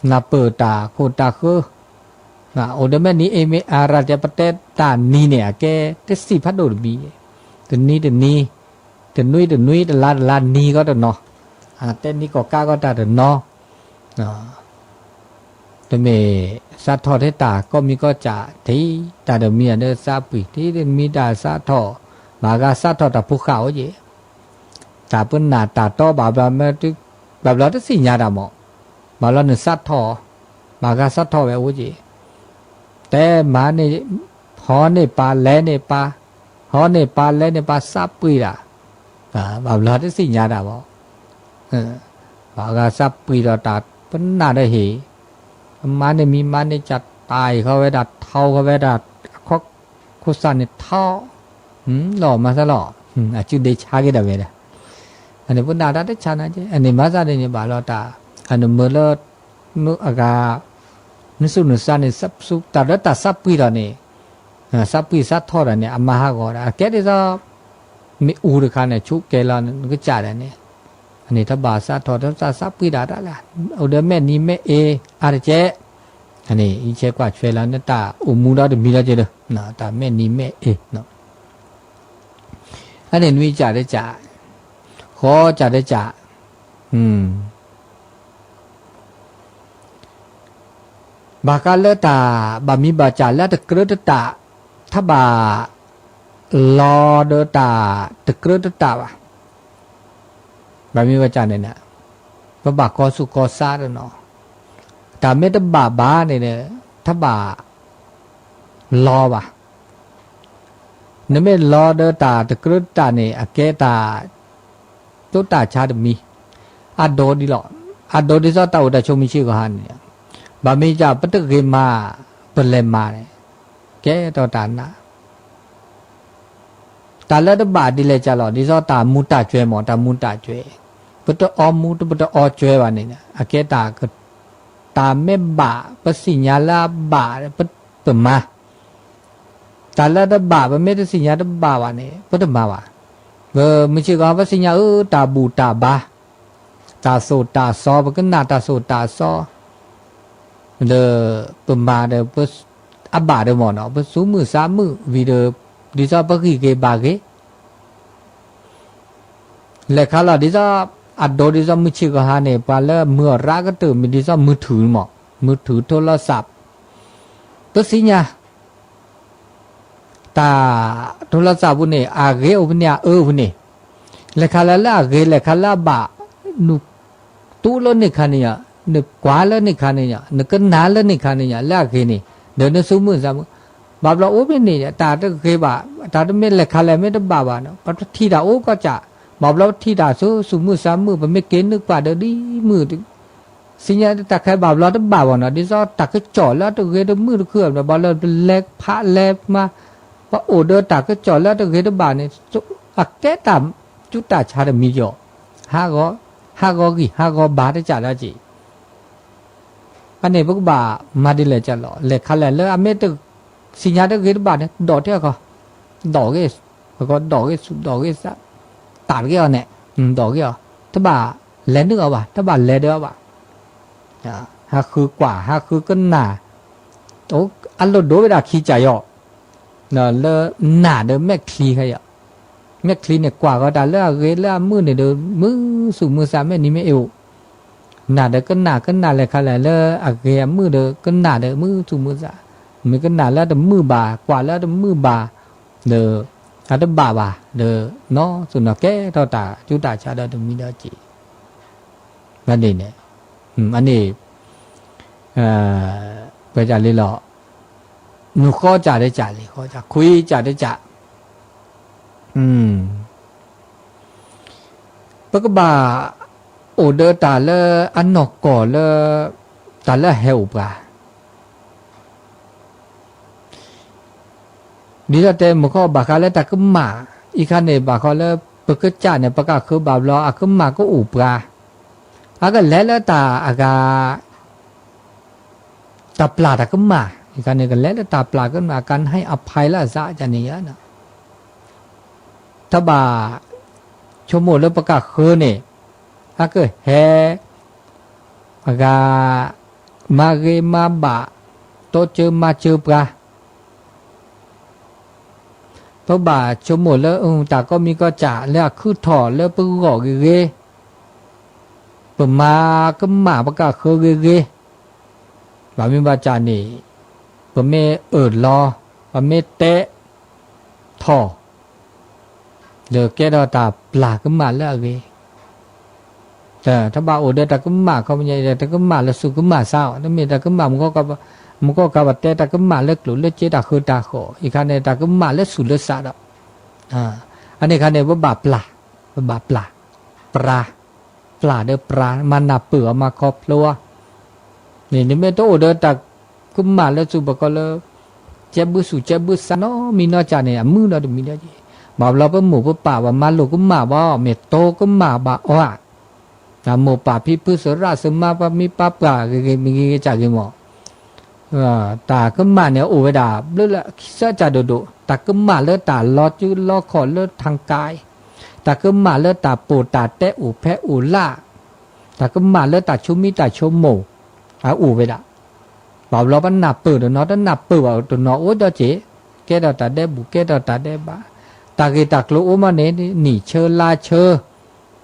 နၢ်ပၢၢ်တၢ်ခိၣ်တၢ်ဃၢ အိၣ်ဒီးမဲာ်နံၤအ့မ့ၢ်အါရၢ်တဲပတဲတၢ်နံၤန့ၣ် အကဲတစံၣ်ဖးဒိၣ်တမံၤ တနံၤတနံၤ တနွံတနွံ တလါတလါ နံၤကီတနီၤ တဲနံၤကီၢ်ကါကီတၢ်တနီၤ တမ့ၢ်သးထီၣ်ထဲတၢ်ကိးမံၤကိးစၢ် ထံၣ်တၢ်တမံၤဒီးသးပှံာ် ထံၣ်တမံၤတၢ်သးထီၣ် ဘၣ်ဂၤသးထီၣ်တၢ်ဖိဃာ်အိၣ်က့ၤ တၢ်ပနၢ်တၢ်တီဘၣ်ဘျီ ဘၣ်ဘျီတသ့ၣ်ညါတၢ်မး ဘၣ်ဘျီနသးထီၣ် ဘၣ်ဂၤသးထီၣ်ဝဲအိၣ်က့ၤ တဲမၤန့ၢ် ဟီန့ၢ်ပၢ်လဲၤန့ၢ်ပၢ် ဟီန့ၢ်ပၢ်လဲၤန့ၢ်ပၢ်သးပှံာ်တၢ် ဘၣ်ဘျီတသ့ၣ်ညါတၢ်မး ဘၣ်ဂၤသးပှံာ်ဒီးတၢ်ပနၢ်ဒီးဟ့ၣ် မၤန့ၢ်မံၤမၤန့ၢ်ကၢ်တၢ်အံၤဃီဝဲဒၣ်ထီဃီဝဲဒၣ် ခိၣ်သၣ်န့ၣ်ထီ လီၤမၤသးလီၤ အစုဒ့ဆါက့ၤဒၣ်ဝဲဒၣ် အန့ၣ်ပနၢ်တၢ်တဆါနၤက့ အန့ၣ်မၤသးဒ်န့ၣ်ဘၣ်လီၤတၢ် အန့ၣ်မ့ၢ်လၢ အဂၤ နသူၣ်နသးန့ၣ် တၢ်လၢတၢ်သးပှံၢ်ထီၣ်န့ၣ်, သးပှံၢ်သးထီၣ်ဒီးန့ၣ် အမၤဟးဂီၤဒီး အကဲဒ်သိး မ့ၣ်အူတခါန့ၣ် ဆူးကဲၤလီၤနကစၢ်ဒီးန့ၣ်, န့ၣ်တဘၣ်သးထီၣ်တၢ်သးပှံၢ်ဒၣ်တၢ်လၢ အိၣ်ဒီးမဲာ်နံၤမဲာ်အ့အါတကဲး, န့ၣ် ယဆဲးကွၢ်ဆွဲလီၤ နတၢ်အိၣ်မူဒီတမံၤဒီးက့ၤဒီး တၢ်မဲာ်နံၤမဲာ်အ့ အန့ၣ်နွံကၢ်တကၢ်, ဃီကၢ်တကၢ်, ဘၣ်ဃးလၢတၢ်ဘၣ်မံၤဘၣ်စၢ်လၢတကြၢးတတး, ထဘၣ်လီၤဒီးတၢ်တကြၢးတတးဘၣ်. ဘၣ်မံၤဘၣ်စၢ်န့ၣ် ပဘၣ်ကီသူၣ်ကီသးတနီၤ, တၢ်မ့ၢ်တဘၣ်ဘၣ်န့ၣ် ထဘၣ်လီၤဘၣ်. နမ့ၢ်လီၤဒီးတၢ်တကြၢးတတးန့ၣ် အကဲတၢ် ကၠိတၢ်ဆါတမံၤ, အဒိဒ်လီၤ, အဒိဒ်သိးတၢ်အိၣ်တၢ်ဆိးမုၢ်ဆ့ၣ်ကီးဟါန့ၣ်, ဘၣ်မ့ၢ်ဒ်ပတဂ့ၤမၤ, ပလဲၤမၤန့ၣ်, ကဲထီၣ်တၢ်နး, တၢ်လၢတဘၣ်ဒ်လဲၣ်ကၢ်လီၤ ဒ်သိးတၢ်မူတၢ်ကွဲမး တၢ်မူတၢ်ကွဲ, ပတအီမူ ပတအီကွဲဘၣ်န့ၣ် အကဲတၢ် တၢ်မ့ၢ်ဘၣ် ပသ့ၣ်ညါလၢအဘၣ် ပမၤ တၢ်လၢတဘၣ် ပမ့ၢ်တသ့ၣ်ညါတဘၣ်ဘၣ်န့ၣ် ပတမၤဘၣ်. ပမုၢ်ဆ့ၣ်ကီး ပသ့ၣ်ညါအၢ တၢ်ဘူၣ်တၢ်ဘါ, တၢ်သိၣ်တၢ်သီ ပကနၣ်တၢ်သိၣ်တၢ်သီ, ဒီးပမၤဒီး အဘၣ်ဒီးမ့ၢ်နီၤ ပသူၣ်မုာ်သးမုာ်ဝံၤဒီး ဒ်သိးပဂံၢ်ဂ့ၤဘါဂ့ၤ လဲၤခါလီၤ ဒ်သိး အဒိဒ်သိးမုၢ်ဆ့ၣ်ကီးဟါန့ၣ် ပှၤလၢမုာ်အီၣ်ရၣ်ကတၢၢ်မ့ၢ်ဒ်သိးမုၢ်ထူၣ်မ့ၢ် မုၢ်ထူၣ်ထိလီၤသး ပသ့ၣ်ညါ တၢ်ထိလီၤသးပူၤန့ၣ် အဂ့ၤအိၣ်ဖဲန့ၣ် အအၢအိၣ်ဖဲန့ၣ် လဲၤခါလၢလၢအဂ့ၤ လဲၤခါလၢအဘၣ် နတူၢ်လၢန့ၣ်ခါန့ၣ်ညါ နကွၢ်လၢန့ၣ်ခါန့ၣ်ညါ နကနၣ်လၢန့ၣ်ခါန့ၣ်ညါ လၢအဂ့ၤန့ၣ် ဒီးနသူၣ်မုာ်သးမုာ် ဘၣ်ဘျီအိၣ်ဖဲန့ၣ် တၢ်တဂ့ၤဘၣ် တၢ်တမ့ၢ်လဲၤခါလဲၣ်မ့ၢ်တဘၣ်ဘၣ်နီၤ ပထံၣ်တၢ်အိၣ်ကီၢ်ကၢ် ဘၣ်ဘျီပထံၣ်တၢ်ဆူသူၣ်မုာ်သးမုာ် ပမ့ၢ်က့ၤနုာ်ကွၢ်ဒီးဒ်မုၢ် သ့ၣ်ညါတၢ်ခဲဘၣ်ဘျီတဘၣ်ဘၣ်နီၤ ဒ်သိးတၢ်ကစီၣ်လၢတဂ့ၤတမုာ်တခု ဘၣ်ဘျီလၢပလဲၤဖးလဲၤမၤ ပအိၣ်ဒီးတၢ်ကစီၣ်လၢတဂ့ၤတဘၣ်န့ၣ် အကဲတၢ်ကၠူတၢ်ဆါတမံၤယီၤ ဟးဂီၤဂံၢ်ဟးဂီၤဘါတကးလၢက့ၤ အန့ၣ်ပကဘၣ်မၤဒ်လဲၣ်ကလီၤ လဲၤခါလဲၣ်လၢအမ့ၢ်တ သ့ၣ်ညါတဂ့ၤတဘၣ်န့ၣ် ဒိးတ့ၢ်အီၤကီး ဒိးဂ့ၤ ပကဒိးဂ့ၤဆူၣ်ဒိးဂ့ၤသး တၢ်တဂ့ၤအီၤန့ၣ် ဒိးဂ့ၤအီၤ တဘၣ်လဲၤနုာ်အီၤဘၣ် တဘၣ်လဲၤဒၢးအီၤဘၣ် ဟးဃုကွၢ် ဟးဃုကနၣ် အလိၣ်ဒိဝဲဒၣ်ခံကၢ်ယီၤ လၢနၢ်ဒီးမဲာ်ချံခဲအံၤ မဲာ်ချံန့ၣ် ကွၢ်ဃီၤတၢ်လၢအဂ့ၤလၢအမုာ်န့ၣ်ဒီး မုာ်သူၣ်မုာ်သးမဲာ်နံၤမ့ၢ်အ့ၣ်အိၣ် နၢ်ဒီးကနၣ် ကနၣ်လဲၤခါလဲၣ်လၢအဂ့ၤအမုာ်ဒီး ကနၣ်ဒီးမုာ်သူၣ်မုာ်သး မ့ၢ်ကနၣ်လၢအတမုာ်ဘၣ် ကွၢ်လၢအတမုာ်ဘၣ် ဒီး အတဘၣ်ဘၣ် ဒီး နီၢ်သူၣ်နီၢ်ကဲထီၣ်တၢ် ကၠူတၢ်ဆါဒီးတမံၤဒီးက့ၤ န့ၣ် အန့ၣ် ပကလံလီၤ နဃီကၢ်တကးလံ ဃီကၢ် ခွံကၢ်တကး ပကဘၣ်အိၣ်ဒီးတၢ်လၢအနီၢ်ကီၢ်လၢ တၢ်လၢအဟဲအိၣ်ပှၤ ဒ်သိးတဲမုၢ်ဃီဘၣ်ဃးလၢတၢ်ကမၣ် အံၤခါန့ၣ် ဘၣ်ဃးလၢပကစၢ်န့ၣ် ပကဃၢဘၣ်ဘျီ အကမၣ်ကအိၣ်ပှၤ အကလဲၤလၢတၢ်အဂၤ တၢ်ပျၢ်တၢ်ကမၣ် အံၤခါန့ၣ် ကလဲၤလၢတၢ်ပျၢ်ကမၣ် အကနဟဲအဖၢလၢအသးန့ၣ် တဘၣ်ဆိကမိၣ်လၢပကဃၢန့ၣ် အကဟဲ အဂၤ မၤဂ့ၤမၤဘၣ် တိစၢၤမၤစၢၤပှၤ ပဘၣ်ဆိကမိၣ်လၢတၢ်ကိးမံၤကိးစၢ်လၢအခုၣ်ထီၣ်လၢပဂီၢ်ဂ့ၤဂ့ၤ, ပမၤကမၣ်ပကဃၢဂ့ၤဂ့ၤ, ဘၣ်မ့ၢ်ဘၣ်စၢ်န့ၣ် ပမ့ၢ်အၢၣ်လီၤ ပမ့ၢ်တဲထီၣ် ဒီးကဲထီၣ်တၢ်ပျၢ်ကမၣ်လၢအဂ့ၤ, တဘၣ်အိၣ်ဒီးတၢ်ကမၣ်ခီပညီ တၢ်ကမၣ်လၢသူၣ်ကမၣ်သးအီၤ တမ့ၢ်တၢ်ကမၣ် မုၢ်ကီၢ်ကးပတဲတၢ်ကမၣ်လၢကျိၣ်လၢစ့တၢ်ဃၢတၢ်ဃီၤ အံၤခါန့ၣ် တၢ်ကမၣ်လၢသူၣ်လၢသးဒီး အန့ၣ်ခါန့ၣ် ပဘၣ်ပျၢ်, ပဘၣ်ပျၢ်, ပြၤ, ပျၢ်ဒီးပြၤ မၤနၢ်ပၢၢ်အီၤ မၤခီဖျိအီၤ, န့ၣ် နမ့ၢ်တအိၣ်ဒီးတၢ်ကမၣ်လၢသူၣ်ဘၣ်ကီးလၢ ကဲဘုသူၣ်ကဲဘုသးနီတမံၤနီတစၢ်န့ၣ် အမုာ်နီတမံၤဒီး ဘၣ်ဘျီပမိၢ်ပပၢ်ဘၣ်မၤလိာ်ကမၣ်ဘၣ်အီၤ မ့ၢ်တိကမၣ်ဘၣ်အီၤဧါ, မိၢ်ပၢ်ဖံဖုသရၣ်သမါပှၤမ့ၢ်ပၢ်ပှၢ်ဂ့ၤဂ့ၤမ့ၢ်ဂ့ၤဂ့ၤစၢ်ဂ့ၤမး တၢ်ကမၣ်န့ၣ်အိၣ်ဝဲဒၣ် ဘျၢလၢခံစၢကၢ်ဒိၣ်ဒိၣ်, တၢ်ကမၣ်လၢတၢ်လီၤစုလီၤခီၣ်လၢ ทางกาย, တၢ်ကမၣ်လၢတၢ်ပိာ်တၢ်တဲအိၣ်ဖဲအိၣ်လၢ်, တၢ်ကမၣ်လၢတၢ်ဆိမိၣ်တၢ်ဆိကမိၣ် အအိၣ်ဝဲဒၣ်. ဘၣ်ဘျီပနၢ်ပၢၢ်တနီၤ တနၢ်ပၢၢ်ဘၣ်တနီၤအိၣ်ဒီးက့ၤ, ကဲထီၣ်တၢ်ဒဲးဘူး ကဲထီၣ်တၢ်ဒဲးဘး, တၢ်ဂ့ၢ်တၢ်ကျိၤအိၣ်မးန့ၣ် နံၣ်ဆၢလါဆၢ, ဒ်သိး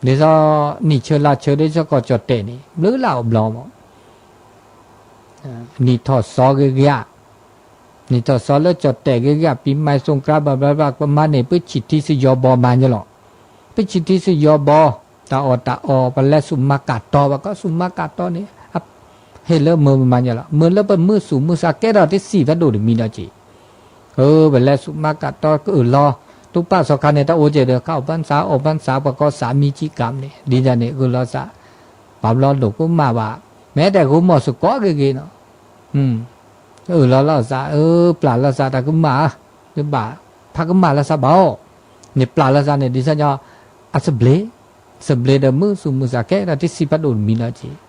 နံၣ်ဆၢလါဆၢ ဒ်သိးကီၢ်ကၠီၣ်တဲၣ်န့ၣ် ဘျၢလၢ်အိၣ်ဘျီမး နံၣ်ထီၣ်စီၤဂ့ၤဂ့ၤဧါ, နံၣ်ထီၣ်စီၤလၢကၠီၣ်တဲၣ်ဂ့ၤဂ့ၤဧါ, ပံၤမၤစိၤကြါ ဘျီဘျီဘျီ ပမၤန့ၢ် ပထံၣ်ထံစယီၤဘီမးန့ၣ်လီၤ. ပထံၣ်ထံစယီၤဘီ, တၢ်အီၣ်တၢ်အီ ပလဲၤဆူၣ်မၤကၣ်တီ ပှၤကိးဆူၣ်မၤကၣ်တီန့ၣ်, ဟ့ၣ်လၢမုာ်မးန့ၣ်လီၤ. မုာ်လၢပမုာ်ဆူၣ်မုာ်ဆါကဲထီၣ်တစံၣ်ဖးဒိၣ်တမံၤဒီးက့ၤ အၢ ပလဲၤဆူၣ်မၤကၣ်တီကအၢၣ်လီၤ, တူၢ်ပာ်စီၤခါန့ၣ် တၢ်အိၣ်က့ၤဒီး ခးအီၣ်ပၢၢ်စး အီၣ်ပၢၢ်စး ပှၤကိးစးမံကံကၤန့ၣ် ဒ်န့ၣ်န့ၣ် အၢၣ်လီၤစး, ဘၣ်ဘျီဒိၣ်ကမၣ်ဘၣ်, မ့ၢ်တဲဂိၤမီၢ်စကိးဂ့ၤဂ့ၤနီၤ, အၢၣ်လီၤလီၤစး အၢ ပျၢ်လီၤစးတၢ်ကမၣ်ဧါ, နဘၣ်ဖးကမၣ်လီၤစးဘၣ်အီၤ, န့ၣ်ပျၢ်လီၤစးန့ၣ် ဒ်သိးညီ အစဘျ့, စဘျ့ဒီးမုာ်ဆူၣ်မုာ်ဆါကဲထီၣ်တစံၣ်ဖးဒိၣ်တမံၤဒီးက့ၤ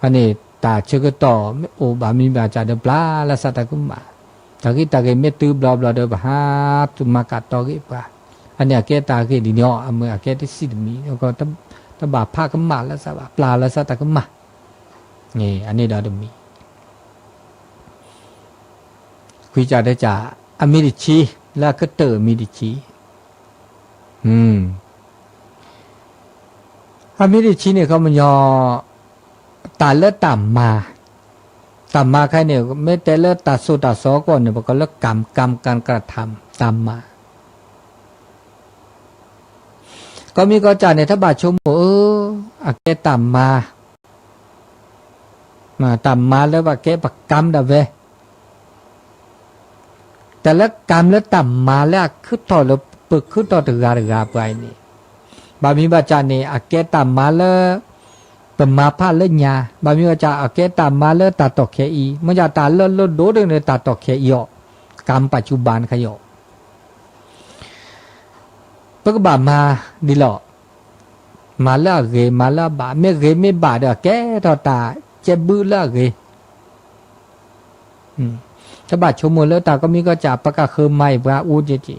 အန့ၣ် တၢ်ဆၢကတီၢ်မ့ၢ်အိၣ်ဘၣ်မံၤဘၣ်စၢ်ဒီးပျၢ်လီၤစးတၢ်ကမၣ်, တၢ်ဂ့ၢ်တၢ်ဂ့ၢ်မ့ၢ်တုၤဘျီဘျီဒီး ပဟးဆူၣ်မၤကၣ်တီဂ့ၤပှၤ, အန့ၣ်အကဲတၢ်ဂ့ၢ်ဒ်န့ၣ်အီၤ အမ့ၢ်အကဲတစံၣ်တမံၤ, တဘၣ်ဖးကမၣ်လီၤစးဘၣ် ပျၢ်လီၤစးတၢ်ကမၣ်, အန့ၣ်ဒီးတမံၤ ခွံစၢ်တစၢ်, အမံၤတဆံ, လၢအကတၢၢ်အမံၤတဆံ, အမံၤတဆံန့ၣ် ခီပညီ, တၢ်လၢတၢ်မၤ, တၢ်မၤခဲအံၤန့ၣ် မ့ၢ်တဲလၢတၢ်ဆိၣ်တၢ်စီၤကီၢ်န့ၣ် ပကိးလၢ กรรม กรรม การกระทำ တၢ်မၤ ကီၢ်မံၤကီၢ်စၢ်န့ၣ် တဘၣ်ဆိကမိၣ်ဧၢ, အကဲတၢ်မၤ, တၢ်မၤလၢပကဲပကၢဒၣ်ဝဲ, တၢ်လၢကၢလၢတၢ်မၤလၢအခုၣ်ထီၣ်လၢပခုၣ်ထီၣ်တဂၤတဂၤပှၤအံၤန့ၣ်, ဘၣ်မံၤဘၣ်စၢ်န့ၣ် အကဲတၢ်မၤလၢ ပမၤဖးလၢညါ, ဘၣ်မံၤဘၣ်စၢ် အကဲတၢ်မၤလၢတၢ်တီၢ်ခဲအံၤ, မ့ၢ်စၢ်တၢ်လၢလၢဒိၣ်ဒိၣ်န့ၣ် တၢ်တီၢ်ခဲအံၤအီၤ, ကၢပာ်စူဘၣ်နခါအံၤအီၤ ပကဘၣ်မၤဒ်လဲၣ်, မၤလၢအဂ့ၤ မၤလၢအဘၣ်, မ့ၢ်ဂ့ၤမ့ၢ်ဘၣ်ဒီး အကဲထီၣ်တၢ်ကဲဘုလၢအဂ့ၤ, တဘၣ်ဆိကမိၣ်လၢတၢ်ကီမံၤကီၢ်စၢ် ပကဃုမၤအံၤပှၤအိၣ်က့ၤက့ၤ,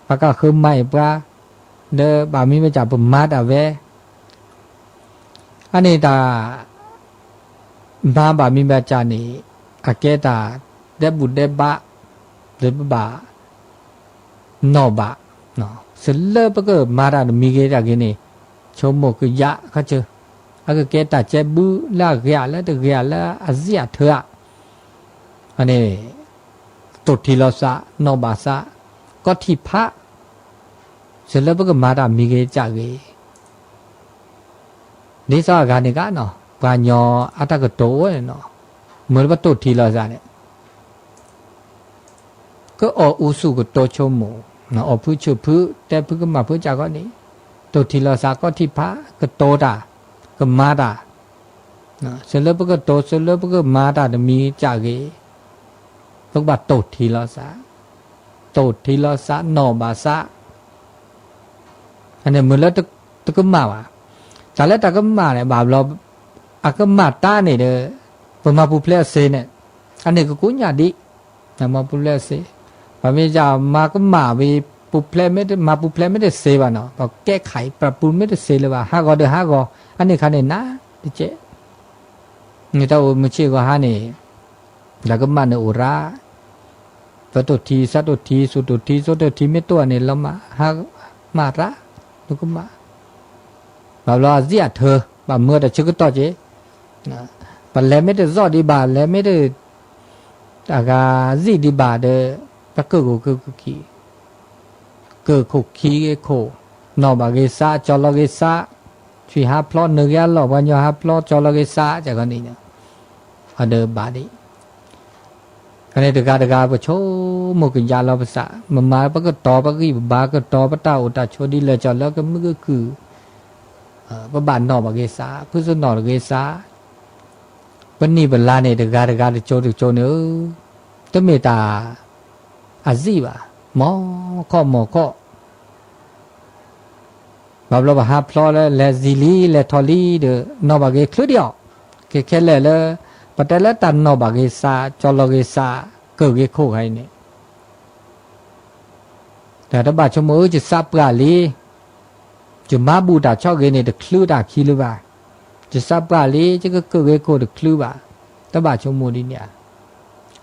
ပကဃုမၤအံၤပှၤ, ဒီးဘၣ်မံၤမ့ၢ်စၢ်ပမၤတၢ်ဝဲ, အန့ၣ်တၢ် မၤဘၣ်မံၤဘၣ်စၢ်န့ၣ် အကဲတၢ်ဒဲးဘူးဒဲးဘး, ဒီးပဘၣ် နီၣ်ဘၣ်, စလၢပကမၤတၢ်တမံၤဂ့ၤတၢ်ဂ့ၤန့ၣ် ဆိကမိၣ်ကယးခီဆၢ, အကကဲတၢ်ကဲဘုလၢအဂ့ၤလၢတဂ့ၤလၢအစံၣ်အထၢဧါ, အန့ၣ် တိၢ်ထံလီၤစး နီၣ်ဘၣ်စး ကီထံၣ်ဖး, စလၢပကမၤတၢ်မံၤဂ့ၤကၢ်ဂ့ၤ ဒ်သိးအဂၤန့ၣ်ကနီၤ ပှၤကညီအတၢ်ကတိၤအိၣ်န့ၣ်နီၤ, မ့ၢ်လၢပတိၢ်ထံလီၤစးန့ၣ် ကအီၣ်အူဆူၣ်ကတိၤဆိကမိၣ်, အီၣ်ဖုဆိၣ်ဖု တဲဖုကမၣ်ဖုကၢ်ခီန့ၣ်, တိၢ်ထံလီၤစး ကီထံၣ်ဖး ကတိၤတၢ် ကမၤတၢ်, စလၢပကတိၤ စလၢပကမၤတၢ်တမံၤကၢ်ဂ့ၤ, ပကဘၣ်တိၢ်ထံလီၤစး, တိၢ်ထံလီၤစး နီၣ်ဘၣ်စး အန့ၣ်မ့ၢ်လၢတကမၣ်ဘၣ်, တၢ်လၢတၢ်ကမၣ်န့ၣ် ဘၣ်ဘျီ အကမၣ်တၢ်န့ၣ်ဒီး ပမၤပူၤဖျဲးအစ့န့ၣ်, အန့ၣ်ကကိးညၣ်ဒံး, မၤပူၤဖျဲးအစ့, ပမ့ၢ်မၤကမၣ်ဝံၤ ပူၤဖျဲးမ့ၢ် မၤပူၤဖျဲးမ့ၢ်တစ့ဘၣ်နီၤ ပကဲခး ပရပူၤမ့ၢ်တစ့လၢၤဘၣ် ဟးဂီၤဒီးဟးဂီၤ အန့ၣ်ခါန့ၣ်နးတကဲး, နတၢ်အိၣ်မုာ်ဆ့ၣ်ဂီၤဟါန့ၣ် တၢ်ကမၣ်န့ၣ်အိၣ်ရၣ် ပတိၢ်ထံ ဆၢတိၢ်ထံ စိၤတိၢ်ထံ စိၤတိၢ်ထံ မ့ၢ်တိၢ်န့ၣ် လီၤမၢ် ဟးမၢ်ရၣ် နကမၣ်, ဘၣ်ဘျီအစံၣ်အထၢ ဘၣ်မၢတၢ်ဆၢကတီၢ်က့ၤ, ပလဲၤမ့ၢ်တစီၣ်ဒံးဘၣ် လဲၤမ့ၢ်တ အဂၤစံၣ်ဒံးဘၣ်ဒီး ပကၢၢ်ခိၣ်ကၢၢ်ခံ ကၢၢ်ခိၣ်ခံဂ့ၤခိၣ်, နီၣ်ဘၣ်ဂ့ၤစး ကၠီလီၤဂ့ၤစး, ဆံးဟးဖျီနၢၤဂ့ၤအလီၢ် ပှၤကညီဟးဖျီကၠီလီၤဂ့ၤစး ကဲခီန့ၣ်, အဒီးဘၣ်ဒံး အန့ၣ်တဂၤတဂၤ ပဆိကမိၣ်ကယးလီၤပသး, မမၤပကတီၤပဂံၢ်ပဘါ ကတီၤပတၢ်အိၣ်တၢ်ဆိးဒ်လဲၣ် ကၠီလၢကမုာ်ကခုၣ်, ပဘၣ်နီၣ်ဘၣ်ဂ့ၤစး ဖုစနီၣ်တဂ့ၤစး, ပနံၣ်ပလါန့ၣ် တဂၤတဂၤတကၠိတကၠိန့ၣ်ဧၢ, တမ့ၢ်တၢ်အစံၣ်ဘၣ်, မီၢ်ခီၣ်မီၢ်ခီၣ် ဘၣ်ဘျီပဟးဖျီလၢလဲၤစံၣ်လံ လဲၤထီၣ်လံဒီး နီၣ်ဘၣ်ဂ့ၤချုးဒံးအီၤ, ကဲခဲလၢာ်လၢ ပတဲလၢတၢ်နီၢ်ဘၣ်ဂ့ၤစး ကၠီလီၤဂ့ၤစး ကၢၢ်ဂ့ၤခိၣ်ခါအံၤန့ၣ် တၢ်တဘၣ်ဆိကမိၣ်ဧၢ ယစးပှၢ်လံ, ယမၤဘူၣ်တၢ်ဆီဂ့ၤန့ၣ် တချုးတၢ်ခံလၢၤဘၣ်, ယစးပှၢ်လံ ယကကၢၢ်ဂ့ၤခိၣ်တချုးဘၣ်, တဘၣ်ဆိကမိၣ်ဒ်န့ၣ်ဧါ.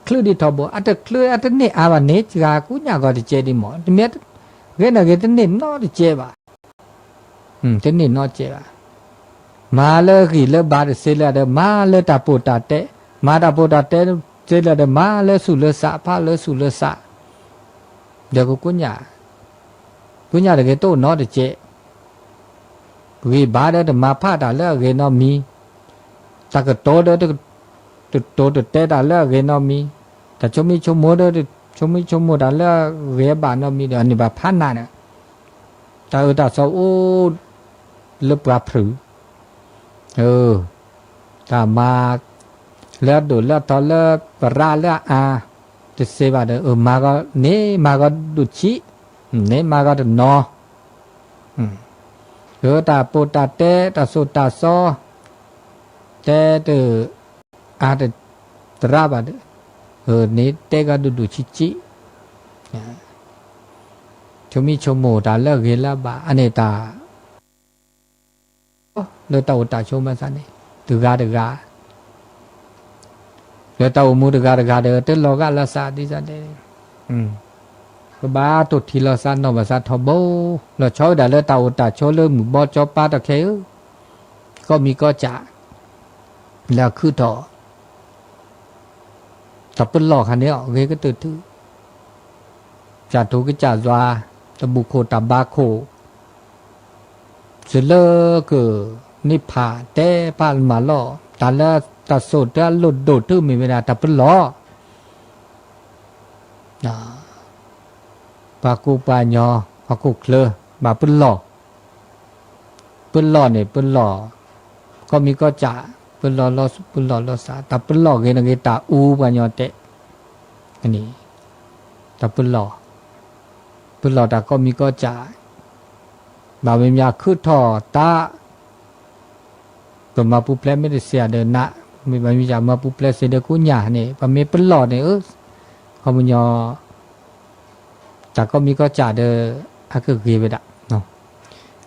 ချုးဒံးထီဘိ အတချုးအတန့ၢ်အါဘၣ်န့ၣ် ယဂၤကူညၣ်ဂီၤတကဲဒံးမး, တမ့ၢ် ဂ့ၤန့ၣ်ဂ့ၤတန့ၢ်နီတကဲဘၣ် တန့ၢ်နီတကဲဘၣ်. မၤလၢဂံၢ်လၢဘါတစ့လၢဒီး မၤလၢတၢ်ပိာ်တၢ်တဲ, မၤတၢ်ပိာ်တၢ်တဲစ့လၢဒီး မၤလၢဆူၣ်လၢစး ဖးလၢဆူၣ်လၢစး, ဒီးကကူညၣ်, ကူညၣ်တဂ့ၤတအိၣ်နီတကဲ, ဂံၢ်ဘါဒီးတမၤဖးတၢ်လၢအဂ့ၤနီတမံၤ, တၢ်ကတိၤဒီး တတိၤတတဲတၢ်လၢအဂ့ၤနီတမံၤ, တၢ်ဆိမိၣ်ဆိကမိၣ်ဒီး တဆိမိၣ်ဆိကမိၣ်တၢ်လၢအဂ့ၤအဘၣ်နီတမံၤဒီး အန့ၣ်ဘၣ်ဖးနးန့ၣ်, တၢ်အၢတၢ်သီအိၣ်လၢပှၤဖုး, တၢ်မၤ လၢအဒိၣ်လၢအထီလၢပရၣ်လၢအအါ တစ့ဘၣ်ဒီး အမၤဂီၤန့ၣ် မၤဂီၤဒိၣ်ဆံး, န့ၣ်မၤဂီၤတနီၤ, တၢ်ပိာ်တၢ်တဲ တၢ်သိၣ်တၢ်သီ တဲတ အါတ တရၣ်ဘၣ်ဒီး န့ၣ်တဲဂီၤဒိၣ်ဒိၣ်ဆံးဆံး, ဆိမိၣ်ဆိကမိၣ်တၢ်လၢအဂ့ၤလၢအဘၣ် အန့ၣ်တၢ် လၢတၢ်အိၣ်တၢ်ဆိးမၤသးန့ၣ် တဂၤတဂၤ လၢတၢ်အိၣ်မူတဂၤတဂၤဒီး တလီၤဂာ်လီၤသးဒ်သိးန့ၣ် ကဘၣ်တိၢ်ထံလီၤသးနီၢ်ဘၣ်သးထီဘိ လီၤဆီဝဲဒၣ်လၢတၢ်အိၣ်တၢ်ဆိးလၢမုၢ်ဘီကၠီပၤတၢ်ခဲအံၤဧၢ, ကီၢ်မံၤကီၢ်စး လၢအခုၣ်ထီၣ် တၢ်ပလီၢ်ခါန့ၣ်အီၤ ဂ့ၤကတၢၢ်ထူၣ် ကၠၢ်ထူကစၢ်ယွၤ တဘူၣ်ခိၣ်တၢ်ဘါခိၣ် စၢၤလၢက န့ၢ်ဖးတဲဖးမၤလီၢ် တၢ်လၢတၢ်စိၢ်တၢ်လိၣ်ဒိၣ်တုၤမ့ၢ်ဝဲဒၣ်တၢ်ပလီၢ် ပှၤကူပှၤညီ ဟီၣ်ခိၣ်ချၢ ဘၣ်ပလီၢ်, ပလီၢ်န့ၣ် ပလီၢ် ကီၢ်မံၤကီၢ်စး ပလီၢ်လီၤ ပလီၢ်လီၤစး တၢ်ပလီၢ်ဂ့ၤန့ၣ်ဂ့ၤ တၢ်အူပှၤညီတဲ န့ၣ် တၢ်ပလီၢ်, ပလီၢ်တၢ်ကီၢ်မံၤကီၢ်စး ဘၣ်မ့ၢ်မ့ၢ်အခုၣ်ထီၣ်တၢ် ပမၤပူၤဖျဲးမ့ၢ်တစဲးဒီးနး, မ့ၢ်ဘၣ်မ့ၢ်ယမၤပူၤဖျဲးစ့ဒီးကူညၣ်န့ၣ် ပမ့ၢ်ပလီၢ်န့ၣ်ဧၢ, ခီပညီ တၢ်ကီၢ်မံၤကီၢ်စးဒီး အကဂ့ၤဝဲဒၣ်,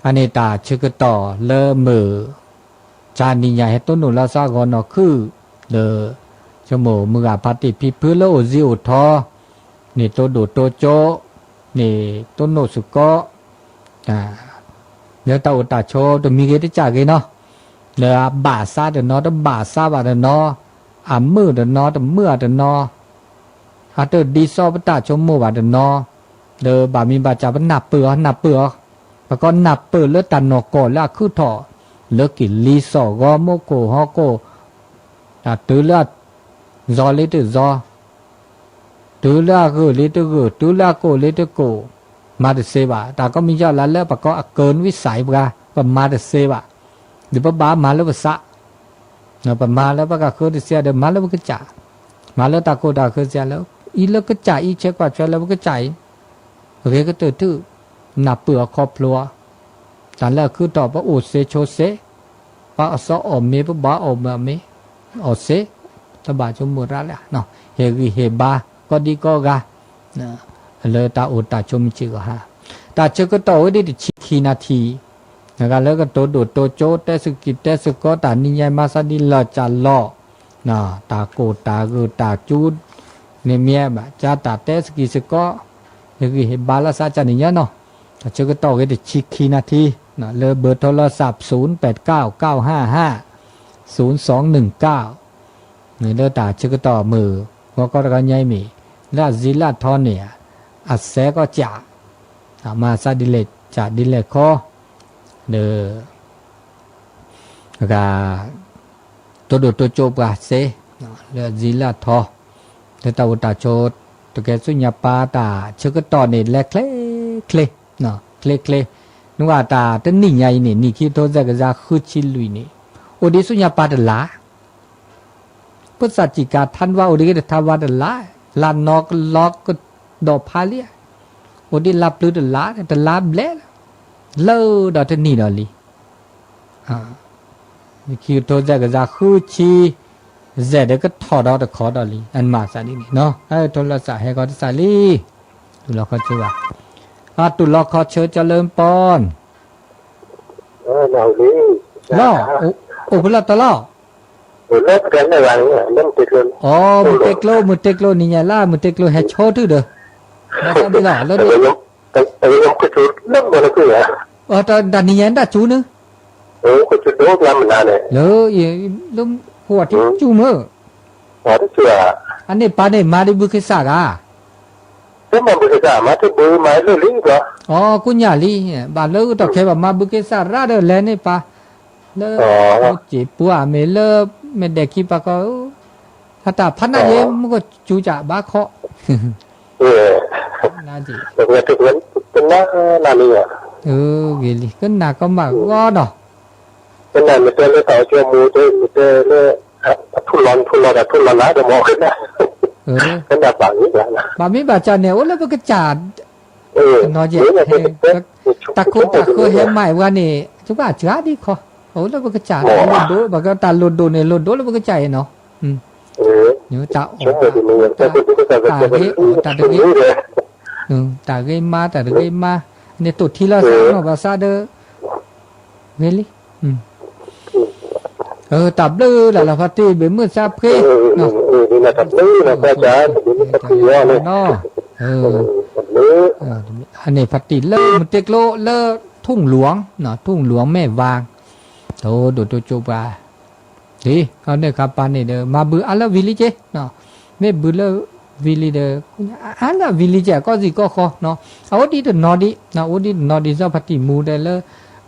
အန့ၣ်တၢ်ဆၢကတီၢ်လၢမုၢ် တနံၤညါဟဲတိၢ်နီၣ်လီၤသးဂီၤနီၢ်ခုၣ် လၢ ဆိကမိၣ်မုၢ်ဂၤဖါတံၢ်ဖံဖုလၢအိၣ်စ့အိၣ်ထီ န့ၣ်တိၢ်ဒိၣ်တိၢ်ကၠိ န့ၣ်တိၢ်နီၣ်စ့ၢ်ကီး လၢတၢ်အိၣ်တၢ်ဆိးတမံၤဂ့ၤတကးဂ့ၤနီၤ, လၢအဘၣ်ဆါတနီၤ တဘၣ်ဆါဘၣ်တနီၤ, အမုာ်တနီၤ တမုာ်အတနီၤ, အတဒ်သိးပတၢ်ဆိကမိၣ်ဘၣ်တနီၤ, ဒီးဘၣ်မ့ၢ်ဘၣ်စးပနၢ်ပၢၢ်အီၤ နၢ်ပၢၢ်အီၤ, ပကီးနၢ်ပၢၢ်လၢတၢ်နီၢ်ကီၢ်လၢအခုၣ်ထီၣ်, လၢက့ၤလံစီၣ်ဂီၤမူခိၣ်ဟီၣ်ခိၣ်, တုၤလၢအ စီၤလ့တစီၤ တုၤလၢအဂၢၢ်လ့တဂၢၢ် တုၤလၢအကိၣ်လ့တကိၣ်, မၤတသ့ဘၣ်. တၢ်ကီမံၤယီၢ်လၢလၢပကီအကၢနွံစးအံၤပှၤ ပမၤတသ့ဘၣ်. ဒီးပဘၣ်မၤလၢပသး, ပမၤလၢပကဃၢတစဲးဒီး မၤလၢပကစၢ်, မၤလၢတၢ်ကိၢ်တၢ်ဂီၤစဲးလၢ အံၤလၢကစၢ်အံၤ ဆဲးကွၢ်ထွဲလၢပကစၢ်အံၤ ဂ့ၤကတၢၢ်ထူၣ်, နၢ်ပၢၢ်အီၤခီဖျိအီၤ, တၢ်လၢအခုၣ်ထီၣ် ပအိၣ်စ့ဆိစ့, ပအသီအီၣ်မ့ၤ ပဘၣ်အီၣ်မ့ၤ အီၣ်စ့, တဘၣ်ဆိကမိၣ်ရၣ်လၢ, ဟ့ၣ်ဂံၢ်ဟ့ၣ်ဘါ ကီဒံကီဂၤ, လၢတၢ်အိၣ်တၢ်ဆိးမုၢ်ဆ့ၣ်ဂီၤဟါ, တၢ်ဆၢကတီၢ်ဝဲဒၣ်တဆံခံနၣ်ထံ, နဂၤလၢကတိၤဒိၣ်တိၤကၠိ တဲသကိးတဲသကိးတၢ်နံၤညါမၤသးဒ်လၢာ်ကၢ်လီၤ တၢ်ကိၢ်တၢ်ဂီၤတၢ်ကၠူ န့ၣ်မ့ၢ်ဘၣ် ကၢ်တၢ်တဲသကိးစ့ၢ်ကီး, ဟ့ၣ်ဂံၢ်ဟ့ၣ်ဘါလၢသးကၢ်နံၤညါနီၤ, တၢ်ဆၢကတီၢ်ဂ့ၤတဆံခံနၣ်ထံ, လၢဘၢၣ်ထိလီၤသး သုၣ်ပၢၣ်တၢ ကၠၢ်ၠၢ်ႁၢ်ၢ် သုၣ်သွင်ၠၢ် လၢတၢ်ဆၢကတီၢ်မုၢ် ဂီၤကီတဂီၤညါအံၤမ့ၢ် လၢအစ့လၢအထီန့ၣ်, အစဲကီးကၠၢ်, မၤသးဒ်လဲၣ်ကၠၢ်ဒ်လဲၣ်ခီ, ဒီး ဂၤ တိၢ်ဒိၣ်တိၢ်ကၠိပှၤစ့, လၢအစ့လၢအထီ, လၢတၢ်အိၣ်တၢ်ဆိး တကဲဆူညါပၢ်တၢ်ဆၢကတီၢ်န့ၣ် လဲၤချ့ချ့, ချ့ချ့, နကွၢ်တၢ်တနံၣ်ညါအံၤန့ၣ် နံၣ်ခံကထိသၢကယၤဃုဆံလွံၢ်န့ၣ်, အိၣ်ဒံးဆူညါပၢ်တလါ ပသၣ်စံၣ်ကၤထါနဝါအိၣ်ဒံးဂ့ၤတထါဝါတလါ, လါနီကလီကဒီးဖးလံ, အိၣ်ဒံးလါပျုၤတလါ, တလါဘျဲၣ်လီၤ, လၢဒီးတနံၣ်ဒီးလံ, ခံကထိသၢကယၤဃုဆံ စဲးဒီးကထီၣ်ဒီးတခီဒီးလံ အမၤသးဒ်န့ၣ်နီၤ အထိၣ်လီၤစးဟဲခီတစးလံ တူၢ်လီၤခီဆၢဘၣ် အတူၢ်လီၤခီဆၢကၠီလၢပီၢ် လီၤ အိၣ်ဖဲလဲၣ်တၢ်လီၢ် အိၣ်လၢ အိၣ်မုၢ်တ့ကျိ မုၢ်တ့ကျိနံၤညါလၢ မုၢ်တ့ကျိဟဲဆိတုၤဒီး ဘၣ်ဆၣ်ဒ်လီၤ လၢဒ် တၢ်နံၤညါဒၣ်စူၤန့ၣ် လၢ ဟိဝၤထံကၠူမုၢ် အန့ၣ်ပၢ်န့ၣ်မၤဒ်ဘုခ့စၢ်ဂၤ မၤဘုခ့စၢ် မၤတဘုမၤလၢလံ အီ ကူညၣ်လံ ဘၣ်လၢအတီၢ်ခဲဘၣ် မၤဘုခ့စၢ်ရၣ်ဒီးလဲၤန့ၢ်ပၢ် လၢ စံာ်ပှၢ်မ့ၢ်လၢ မဲာ်ဒဲးခံပၢ်ကီ အတၢ်ဖးနၢ်ယဲ မ့ၢ်ကစူၤကၠးဘၣ်ခီ န တနၢ်နၢ်လံ ဂ့ၤလံ ကနၣ်ကီမးဂီၢ်နီၤ ကနၣ်မ့ၢ်တဲလၢတၢ်အိၣ်ကၠိမူ တဲမ့ၢ်တဲလၢ အထူၣ်လီၤထူၣ်လီၤတၢ်ထူၣ်လီၤလၢဒီးမ့ၢ်ကနၣ် ကနၣ်ဘၣ်ဂ့ၤ ဘၣ်မ့ၢ်ဘၣ်ကၠၣ်န့ၣ် အိၣ်လၢပကစၢ် တနီၤကဲ တၢ်ခိတၢ်ဃၢဟဲမၤအံၤဝဲန့ၣ် ကဘၣ်စှၤဒ်ခီ အိၣ်လၢပကစၢ်လိၣ်ဒိၣ် ဘၣ်ကတၢ်လိၣ်ဒိၣ်န့ၣ် လိၣ်ဒိၣ်လၢပကစၢ်အံၤနီၤ တၢ်အီၣ် တၢ်ဂ့ၤအီၣ်တၢ်တဂ့ၤ တၢ်ဂ့ၤမါတၢ်တဂ့ၤမါ န့ၣ်တိၢ်ထံလီၤစၢ်နီၤ ဘၣ်ဆၣ်ဒီး ဂ့ၤလံ တၢ်ဘျုးလၢ်လၢ်ဖါတံၢ်ဘ့ၣ်မုၢ်သးဖှ့ နီၤ အန့ၣ်ဖါတံၢ်လၢမုၢ်တ့ကျိလၢ ထုၣ်လူင် ထုၣ်လူင်မဲာ်ဝါ တိၢ်ဒိၣ်တိၢ်ကၠိပှၤ ဒ်န့ၣ်ခါပၢ်န့ၣ်ဒီး မၤဘုအါလၢဝံၤလံက့ မ့ၢ်ဘုလၢဝံၤလံဒီး အါလၢဝံၤလံက့ အကီၢ်စံၣ်ကီၢ်ဃီ အအိၣ်ဒံးတနီၤဒံး အိၣ်ဒံးတနီၤဒံး စီၤဖါတံၢ်မူဒီးလၢ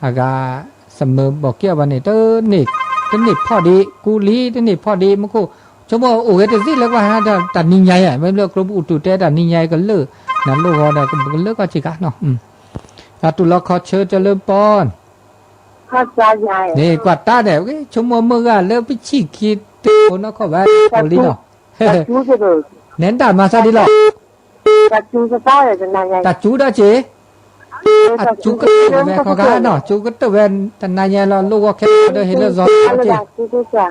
အဂၤ စမၢဘီၣ်က့အီၤဘၣ်န့ၣ် တန့ၢ်ဖီၣ်ဒံး ကူလံ တန့ၢ်ဖီၣ်ဒံး မူခိၣ် ဆိကမိၣ်အိၣ်ဂဲၤတစ့ၢ်လၢကွၢ်ဟါ တၢ်နံၤညါအံၤ မ့ၢ်ဘျီကျိပူၤတူၢ်တဲတၢ်နံၤညါအံၤကလၢာ် နလိၣ်ဂီၤဒီးကလၢာ်ကီၢ်ဆံးခါနီၤ တၢ်တူၢ်လီၤခီဆၢကၠီလၢပီၢ် န့ၣ်ကွၢ်တၢ်န့ၣ် ဆိကမိၣ်မုၢ်ဂၤလၢပဆံၣ်ခံတအိၣ်နီၢ်ခီၣ်ဘၣ် အိၣ်လံနီၤ နဲဒၣ်မၤသးဒ်လီၤ တၢ်စူၤဒၣ်က့ၤ အစူၤကတၢၢ်ဝဲခီကါနီၤ စူၤကတၢၢ်ဝဲတနၤညါလီၤ လိၣ်ဂီၤခဲလၢာ်ဒီးဟ့ၣ်လၢစီၤက့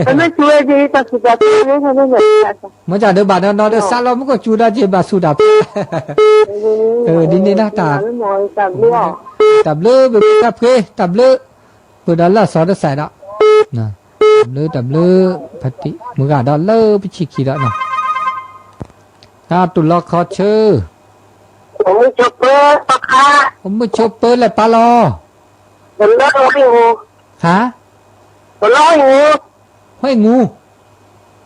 မ့ၢ်စူၤဒီးဘၣ်နီၤနီၤဒီးစးလီၤမ့ၢ်ကစူၤဒၣ်က့ၤဘၣ်ဆူၣ်တၢ်ဖဲ ဒ်န့ၣ်လီၤ တၢ်ဘျုးဘၣ်မုၢ်သးဖှ့ တၢ်ဘျုး ပှဲၤဒီးလၢအစီၤတစဲးဒီး တၢ်ဘျုးတၢ်ဘျုး ဖါတံၢ်မုၢ်ဂၤဒီးလၢပဆံၣ်ခံဒီးနီၤ တၢ်တူၢ်လီၤခီဆၢ အိၣ်မုာ်ဆိးပၢလၢပၢ်လီၤ ဟါ ဟူးငူ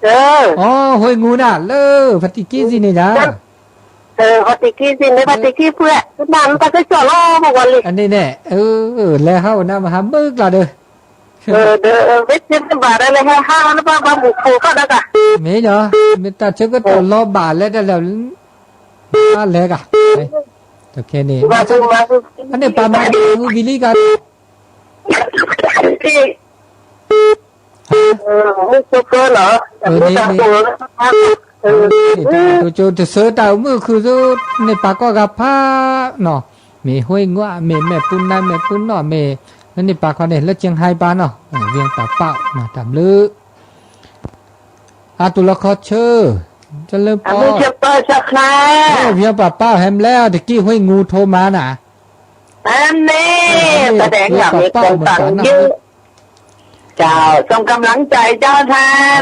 အီ ဟူးငူနၤ လၢဖါတံၢ်ကံၢ်စံးန့ၣ်ယါ ဖါတံၢ်ကံၢ်စံးန့ၣ် ဖါတံၢ်ကံၢ်ဖု ကနၣ်နတၢ်ကစီၣ်လီၤ မ့ၢ်ဝဲလံ အန့ၣ်န့ၣ် လဲၤဟးအိၣ်နၤမဟါမုၢ်ကျါဒီး ဒီးဝဲသ့ၣ်ဘၣ်ဒီးလဲၤဟဲဟးလီၤနဘၣ်ဘၣ်မုၢ်ခိၣ်ကီၢ်ဒီးက မ့ၢ်ညီ မ့ၢ်တၢ်ဆၢကတီၢ်လီၤဘၣ်လဲၣ်တၢ်လဲၣ် ဘၣ်လဲၤဂၤ တခဲန့ၣ် အန့ၣ်ပာ်မၤဒ်ဟူးဝံၤလံဂၤ မ့ၢ် တၢ်ကၠိတဆၢတၢ်အိၣ်မုာ်ခုၣ်ဆူ န့ၣ်ပာ်ကီၢ်ဂၤဖးနီၤ မ့ၢ်ဟူးငူ မ့ၢ်မဲာ်ပူၤနါမဲာ်ပူၤနီၣ် မ့ၢ် လၢန့ၣ်ပာ်ခီန့ၣ် လၢကၠ့ဟါပာ်နီၤ ဝံၤပာ်ပာ် တၢ်ဘျုး အတူၢ်လီၤခီဆၢ ကၠီလၢပီၢ် ဝံၤပာ်ပာ်ဟဲမလဲၣ် တကံၢ်ဟူးငူထိးမၤနၤ အန့ၣ် ပတဲငါမ့ၢ်ကိၢ်ပာ်ယု เจ้า ส่งกำลังใจเจ้าท่าน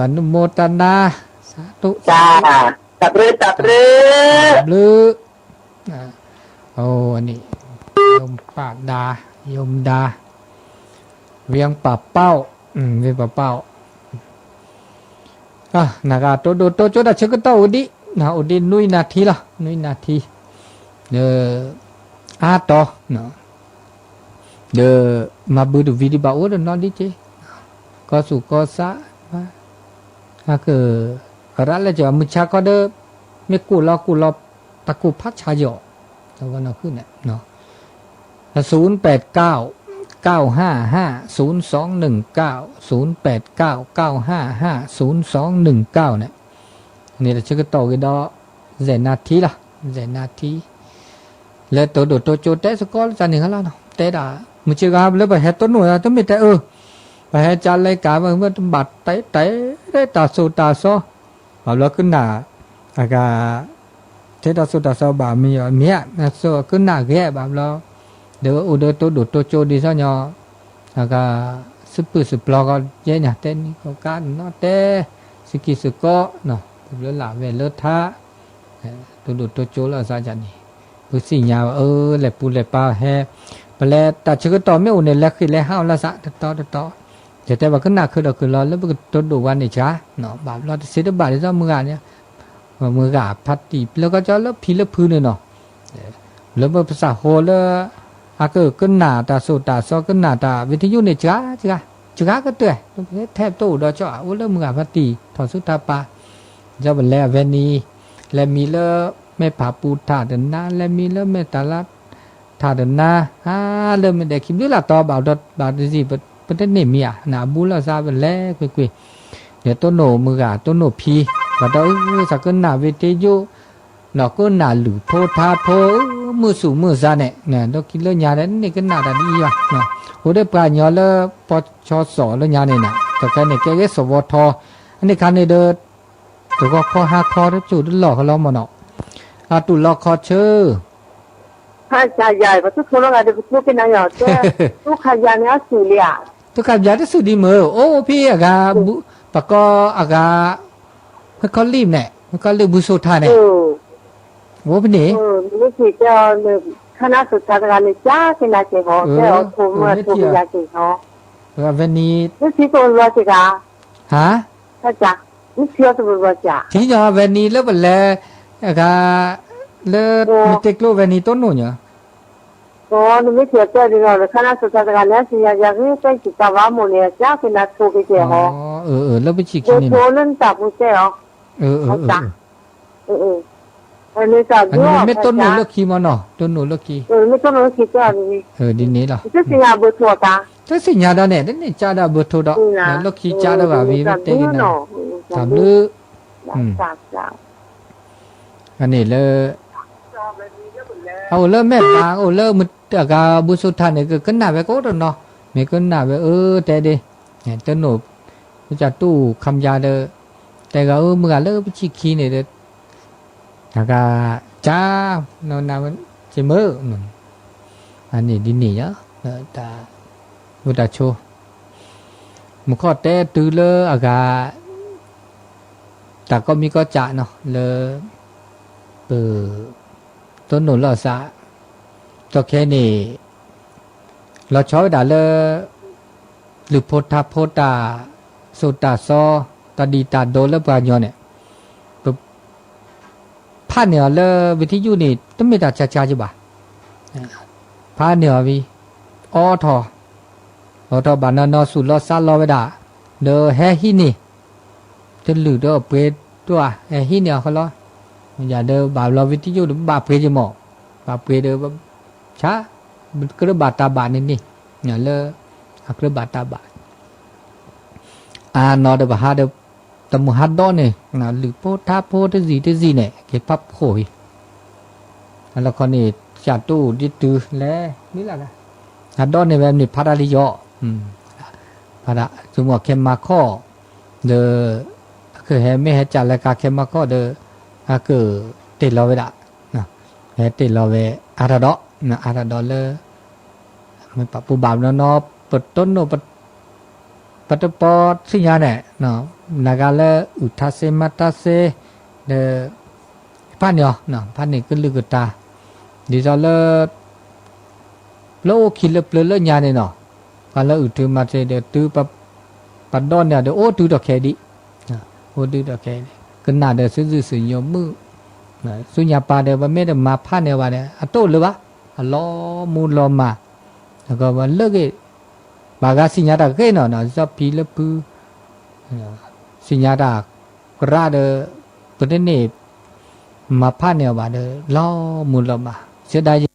อนุโมทนา สาธุ จ้า တၢ်ဘျုး တၢ်ဘျုး တၢ်ဘျုး အိၣ်န့ၣ် ယိၤပာ်ဒါ ယိၤမဒါ ဝံၤပာ်ပာ် ဝံၤပာ်ပာ် နဂၤတိၢ်ဒိၣ်တိၢ်ကၠိတၢ်ဆၢကတီၢ်အိၣ်ဒံး အိၣ်ဒံးနွံနၣ်ထံလီၤ နွံနၣ်ထံ ဒီး အါတီၤ ဒီး မၤဘုတဝံၤဒံးဘၣ်အိၣ်တနီၤဒံးက့ ကီၢ်သူၣ်ကီၢ်သး က ရၣ်လၢကမုၢ်ဆါခီဒီး မ့ၢ်ကိၢ်လီၤကိၢ်လီၤ တၢ်ကိၢ်ဖးဆါယီၤ တဝဲနီၢ်ခုၣ်န့ၣ် ศูนย์แปดเก้า เก้าห้าห้า ศูนย์สองหนึ่งเก้า ศูนย์แปดเก้า เก้าห้าห้า ศูนย์สองหนึ่งเก้า န့ၣ် န့ၣ်တၢ်ဆၢကတီၢ်ဂ့ၤဒီး ယဲၢ်နၣ်ထံလီၤ ယဲၢ်နၣ်ထံ လၢတိၢ်ဒိၣ်တိၢ်ကၠိတဲစ့ၢ်ကီးလၢတၢ်န့ၣ်ဟါလီၤနီၤ တဲဒၣ် မုၢ်ဆ့ၣ်ဂၤလၢပဟဲတိၢ်နီၣ်တမ့ၢ်တဲအၢ ပဟဲကၠါလဲကၤ မ့ၢ်တဘၣ်တဲတဲတၢ်စိၢ်တၢ်စီ, ဘၣ်ဘျီကနၣ် အဂၤ ထဲတၢ်စိၢ်တၢ်စီဘၣ်မံၤမံၤဧါ, ကနၣ်ဂ့ၤဘၣ်ဘျီ, ဒီးအိၣ်ဒီးတိၢ်ဒိၣ်တိၢ်ကၠိဒ်သိးညီ, အဂၤ စံးပၢၢ်စံးပျီကီးယဲၢ်ညါ တဲနံၤကီးကါနီၤ တဲ စံးက့စံးကီး, ပဘျၢလၢ်ဝဲလၢထါ တိၢ်ဒိၣ်တိၢ်ကၠိလီၤစးယၤန့ၣ်, ပသ့ၣ်ညါအၢ လဲၤပူၤလဲၤပၤဟဲ, ပလဲၤတၢ်ဆၢကတီၢ်မ့ၢ်အိၣ်န့ၣ် လဲၤဃ့ၢ်လဲၤဟးအီၤလီၤစး တတီတတီ, ယတဲဘၣ်ကနၣ်ခုၣ်ဒီးခုၣ်လီၤ လၢပကတိၢ်ဒိၣ်ဝဲန့ၣ်စှၤ, ဘၣ်ဘျီတသ့တဘၣ်ဒ်သိးမုၢ်ဂၤန့ၣ်, မုၢ်ဂၤဖါတံၢ် ပျၢၤကီကၠီလၢဖံလၢဖုန့ၣ်နီၤ, လၢပပစၢ်ဃိလၢ အကကနၣ်တၢ်စိၢ်တၢ်စီ ကနၣ်တၢ်ဝံၤတယုၢ်န့ၣ် စှၤစှၤ, စှၤကတၢၢ်, ထဲပတအိၣ်ဒီးကၠီ အိၣ်လၢမုၢ်ဂၤဖါတံၢ် ထီၣ်ဆူတၢ်ပၤ, ဒီးပလဲၤအဝဲန့ၣ်, လဲၤမံၤလၢ မဲၢ်ဖးပူၤထၣ်တနါ လဲၤမံၤလၢမဲၢ်တၢ်လါ ထၣ်တနါ, ဟါလၢမ့ၢ်ဒဲးခံဘျုးလၢ်တီၤဘၣ်ဒီးဘၣ်တစံး ပတန့ၢ်မံၤဧါ နအဘူးလီၤစးပလဲၤကွ့ၢ်ကွ့ၢ်, ဒီးတိၢ်နီၣ်မုၢ်ဂၤ တိၢ်နီၣ်ဖံ, ဘၣ်ဒီးအုၣ်သးကနၣ်ဝံၤတယုၢ်, နီၢ်ကနၣ်လုၢ်ဖိထါဖိ, မုၢ်ဆူၣ်မုၢ်စါန့ၣ်, ဒီးခံလၢညါဒီး န့ၢ်ကနၣ်တၢ်ဒ်အံၤဘၣ်, အိၣ်ဒီးပှၤကညီလၢ ပီၢ်ဆီစီၤလၢညါန့ၣ်နၤ တၢ်ခဲန့ၣ် ကဲဂ့ၤစီၤဝီထီ, အန့ၣ်ခါန့ၣ်ဒီး တဂီၤခီဟါခီတစိၢ်တလီၢ်ကလီမ့ၢ်နီၤ, အတူၢ်လီၤခီဆၢ ခါယၤ ပသူၣ်ထီလီၤဂၤဒီးပသူၣ်ကနၣ်ယီၤတဲ, သူၣ်ခါယၤန့ၣ်အစူၢ်လံဧါ, သူၣ်ခါယၤတစူၢ်ဒံးမ့ၢ် အိၣ်ဖဲအဂၤ, ပကိးအဂၤ, မ့ၢ်ကီလံၣ်န့ၣ် မ့ၢ်ကီလံၣ်ဘူၣ်စိၣ်ထၣ်န့ၣ်, အိၣ်ဖဲန့ၣ်, မ့ၢ်က့ၤတဲအီၤ, ခါနၢ်စိၢ်ထါတဂၤန့ၣ် ကၢ်က့ၤနၤက့ၤဟီ, တဲအီၤထိၣ်မုၢ်အထိၣ်ကယၤက့ၤဟီ, ဝဲန့ၣ်, မ့ၢ်ထံၣ်ကီလီၤက့ၤဂၤ, ဟါ ထံၣ်ညီဝဲန့ၣ်လၢပလဲၤ, အဂၤ, လၢ, မ့ၢ်တ့ကျိဝဲန့ၣ်တိၢ်နီၣ်ညီ, နမ့ၢ်ထံၣ်အတဲဒ်န့ၣ် ခါနၢ်စိၢ်ထါတဂၤန့ၣ် အစံၣ်ညါယၤဂ့ၤတဲစံၣ်တၢ်ဘၣ်မိၢ်န့ၣ် အကၢ်က့ၤနၤထိၣ်က့ၤကဲဟီ, လၢပဆံၣ်ခံန့ၣ်, လၢနတၢ်ပူၤတဲအီၤ, မ့ၢ်တိၢ်နီၣ်လၢခံမ့ၢ်နီၤ, မ့ၢ်တိၢ်နီၣ်လၢခံမ့ၢ်နီၤ, တိၢ်နီၣ်လၢခံတဲအီၤဒ်န့ၣ်လီၤ, တသ့ၣ်ညါဒီးန့ၣ် တန့ၢ်ကၢ်ဒီးဘၢၣ်ထိၣ်ဒီး, လၢခံကၢ်ဒီးဘၣ်ဝံၤ မ့ၢ်တဲက့ၤနၤ, တၢ်ဘျုး, အန့ၣ်လၢ အအိၣ်လၢမဲာ်ဘၣ် အိၣ်လၢမတဂၤဘူၣ်စိထါန့ၣ် ကကနၣ်ဝဲကအိၣ်တနီၤ, မ့ၢ်ကနၣ်ဝဲအၢတဲဒ့, တနိၣ်, ပကတူၢ်ခါမယါဒီး, တဲဂၤဧၢ မုၢ်ဂၤလၢပဆံၣ်ခံန့ၣ်ဒီး, တၢ်က, ကၢ်, နဝဲ, ကမုၢ်, အန့ၣ်ဒ်န့ၣ်ယါ, တၢ်, ဝဲတၢ်ဆိ မူခိၣ်တဲတုၤလၢအဂၤ တၢ်ကိးမံၤကိးကးနီၤ လၢ ပ တိၢ်နိၣ်လီၤသး ဒီးခဲအံၤန့ၣ် လီၤဆီဝဲဒၣ်လၢ လုၢ်ဖိထါဖိတၢ်သိၣ်တၢ်သီ တၢ်ဒံၣ်တၢ်ဒိလၢပှၤကညီန့ၣ် ပ ဖးန့ၢ်အီၤလၢ ဝံၤထံယူၣ်န့ၣ် တမ့ၢ်တၢ်ဆါဆါကဘၣ်, ဖးန့ၢ်အီၤဝံၤ အိးထီၣ်, အိးထီၣ်ဘၣ်နီၤနီၤ သူၣ်လီၤသးလီၤဝဲဒၣ်, ဒီးဟဲဟံးန့ၢ်, တလုၢ်ဒီးပှ့ၤဒိၣ်ဧါ, ဟဲဟံးန့ၢ်အီၤဃီလီၤ, ယၤဒီးဘၣ်လီၤဝံၤထံယူၣ်ဒီး ဘၣ်ပှ့ၤက့ၤမး, ဘၣ်ပှ့ၤဒီး ဆါ, ကြၢးဘၣ်တၢ်ဘၣ်န့ၣ်န့ၣ်, လၢ အကြၢးဘၣ်တၢ်ဘၣ် အနီၤဒီးပဟးဒီး တမုၢ်ဟးဒီးန့ၣ် လုၢ်ဖိထါဖိတစံၣ်တစံၣ်န့ၣ် က့ၤဖးဖှိၣ်အံၤ, အလီၢ်ခီန့ၣ် ကၢ်တူၢ်ဒ်တုၤလဲၣ်, မ့ၢ်လၢ ဟးဒီးန့ၣ်ဝဲန့ၣ်ဖးဒၣ်လံယီၤ, ဖးဒၣ် သုးမီၤခဲမၤခီၣ်, ဒီး အကဟဲမ့ၢ်ဟဲကၢ်လၢကၤခဲမၤခီၣ်ဒီး အကတ့ၢ်လီၤဝဲဒၣ်, ဟဲတ့ၢ်လီၤဝဲ အါထီၣ်ဒီး, အါထီၣ်ဒီးလၢ ပပူၤဘၣ်နီၤနီၤ ပတိၢ်နိၣ် ပတပီသ့ၣ်ညါန့ၣ်, နဂၤလၢအုၣ်ထါစ့မၤထါစ့, ဒီး ဖးန့ၢ်အီၤ, ဖးန့ၢ်ကလုၢ်ကထါ, ဒ်သိးလၢ လၢအိၣ်ခံလၢပျၢၤလၢညါန့ၣ်နီၤ, ပှၤလၢအုၣ်ထါမၤထါဒီးတုၤ ပဒီးန့ၣ်ဒီးအိၣ်တုၤဒီးခဲဒံး, အိၣ်တုၤဒီးခဲဒံး ကနၣ်ဒီးသုစုၣ်စုၣ်ညိးမုာ်, ဆူညါပၤဒီး ပမ့ၢ်တမၤဖးန့ၢ်အီၤဘၣ်ဒီး အတအိၣ်လၢၤဘၣ်, အလီၤမူလီၤမၢ်, လၢဂ့ၤ, ဘၣ်ဂၤသ့ၣ်ညါတၢ်ဂ့ၤနီၤ ဒ်သိးဖံလၢဖု သ့ၣ်ညါတၢ်ကရၢဒီး ပတန့ၢ် မၤဖးန့ၢ်အီၤဘၣ်ဒီး လီၤမူလီၤမၢ် စံးဒၣ်ယဲ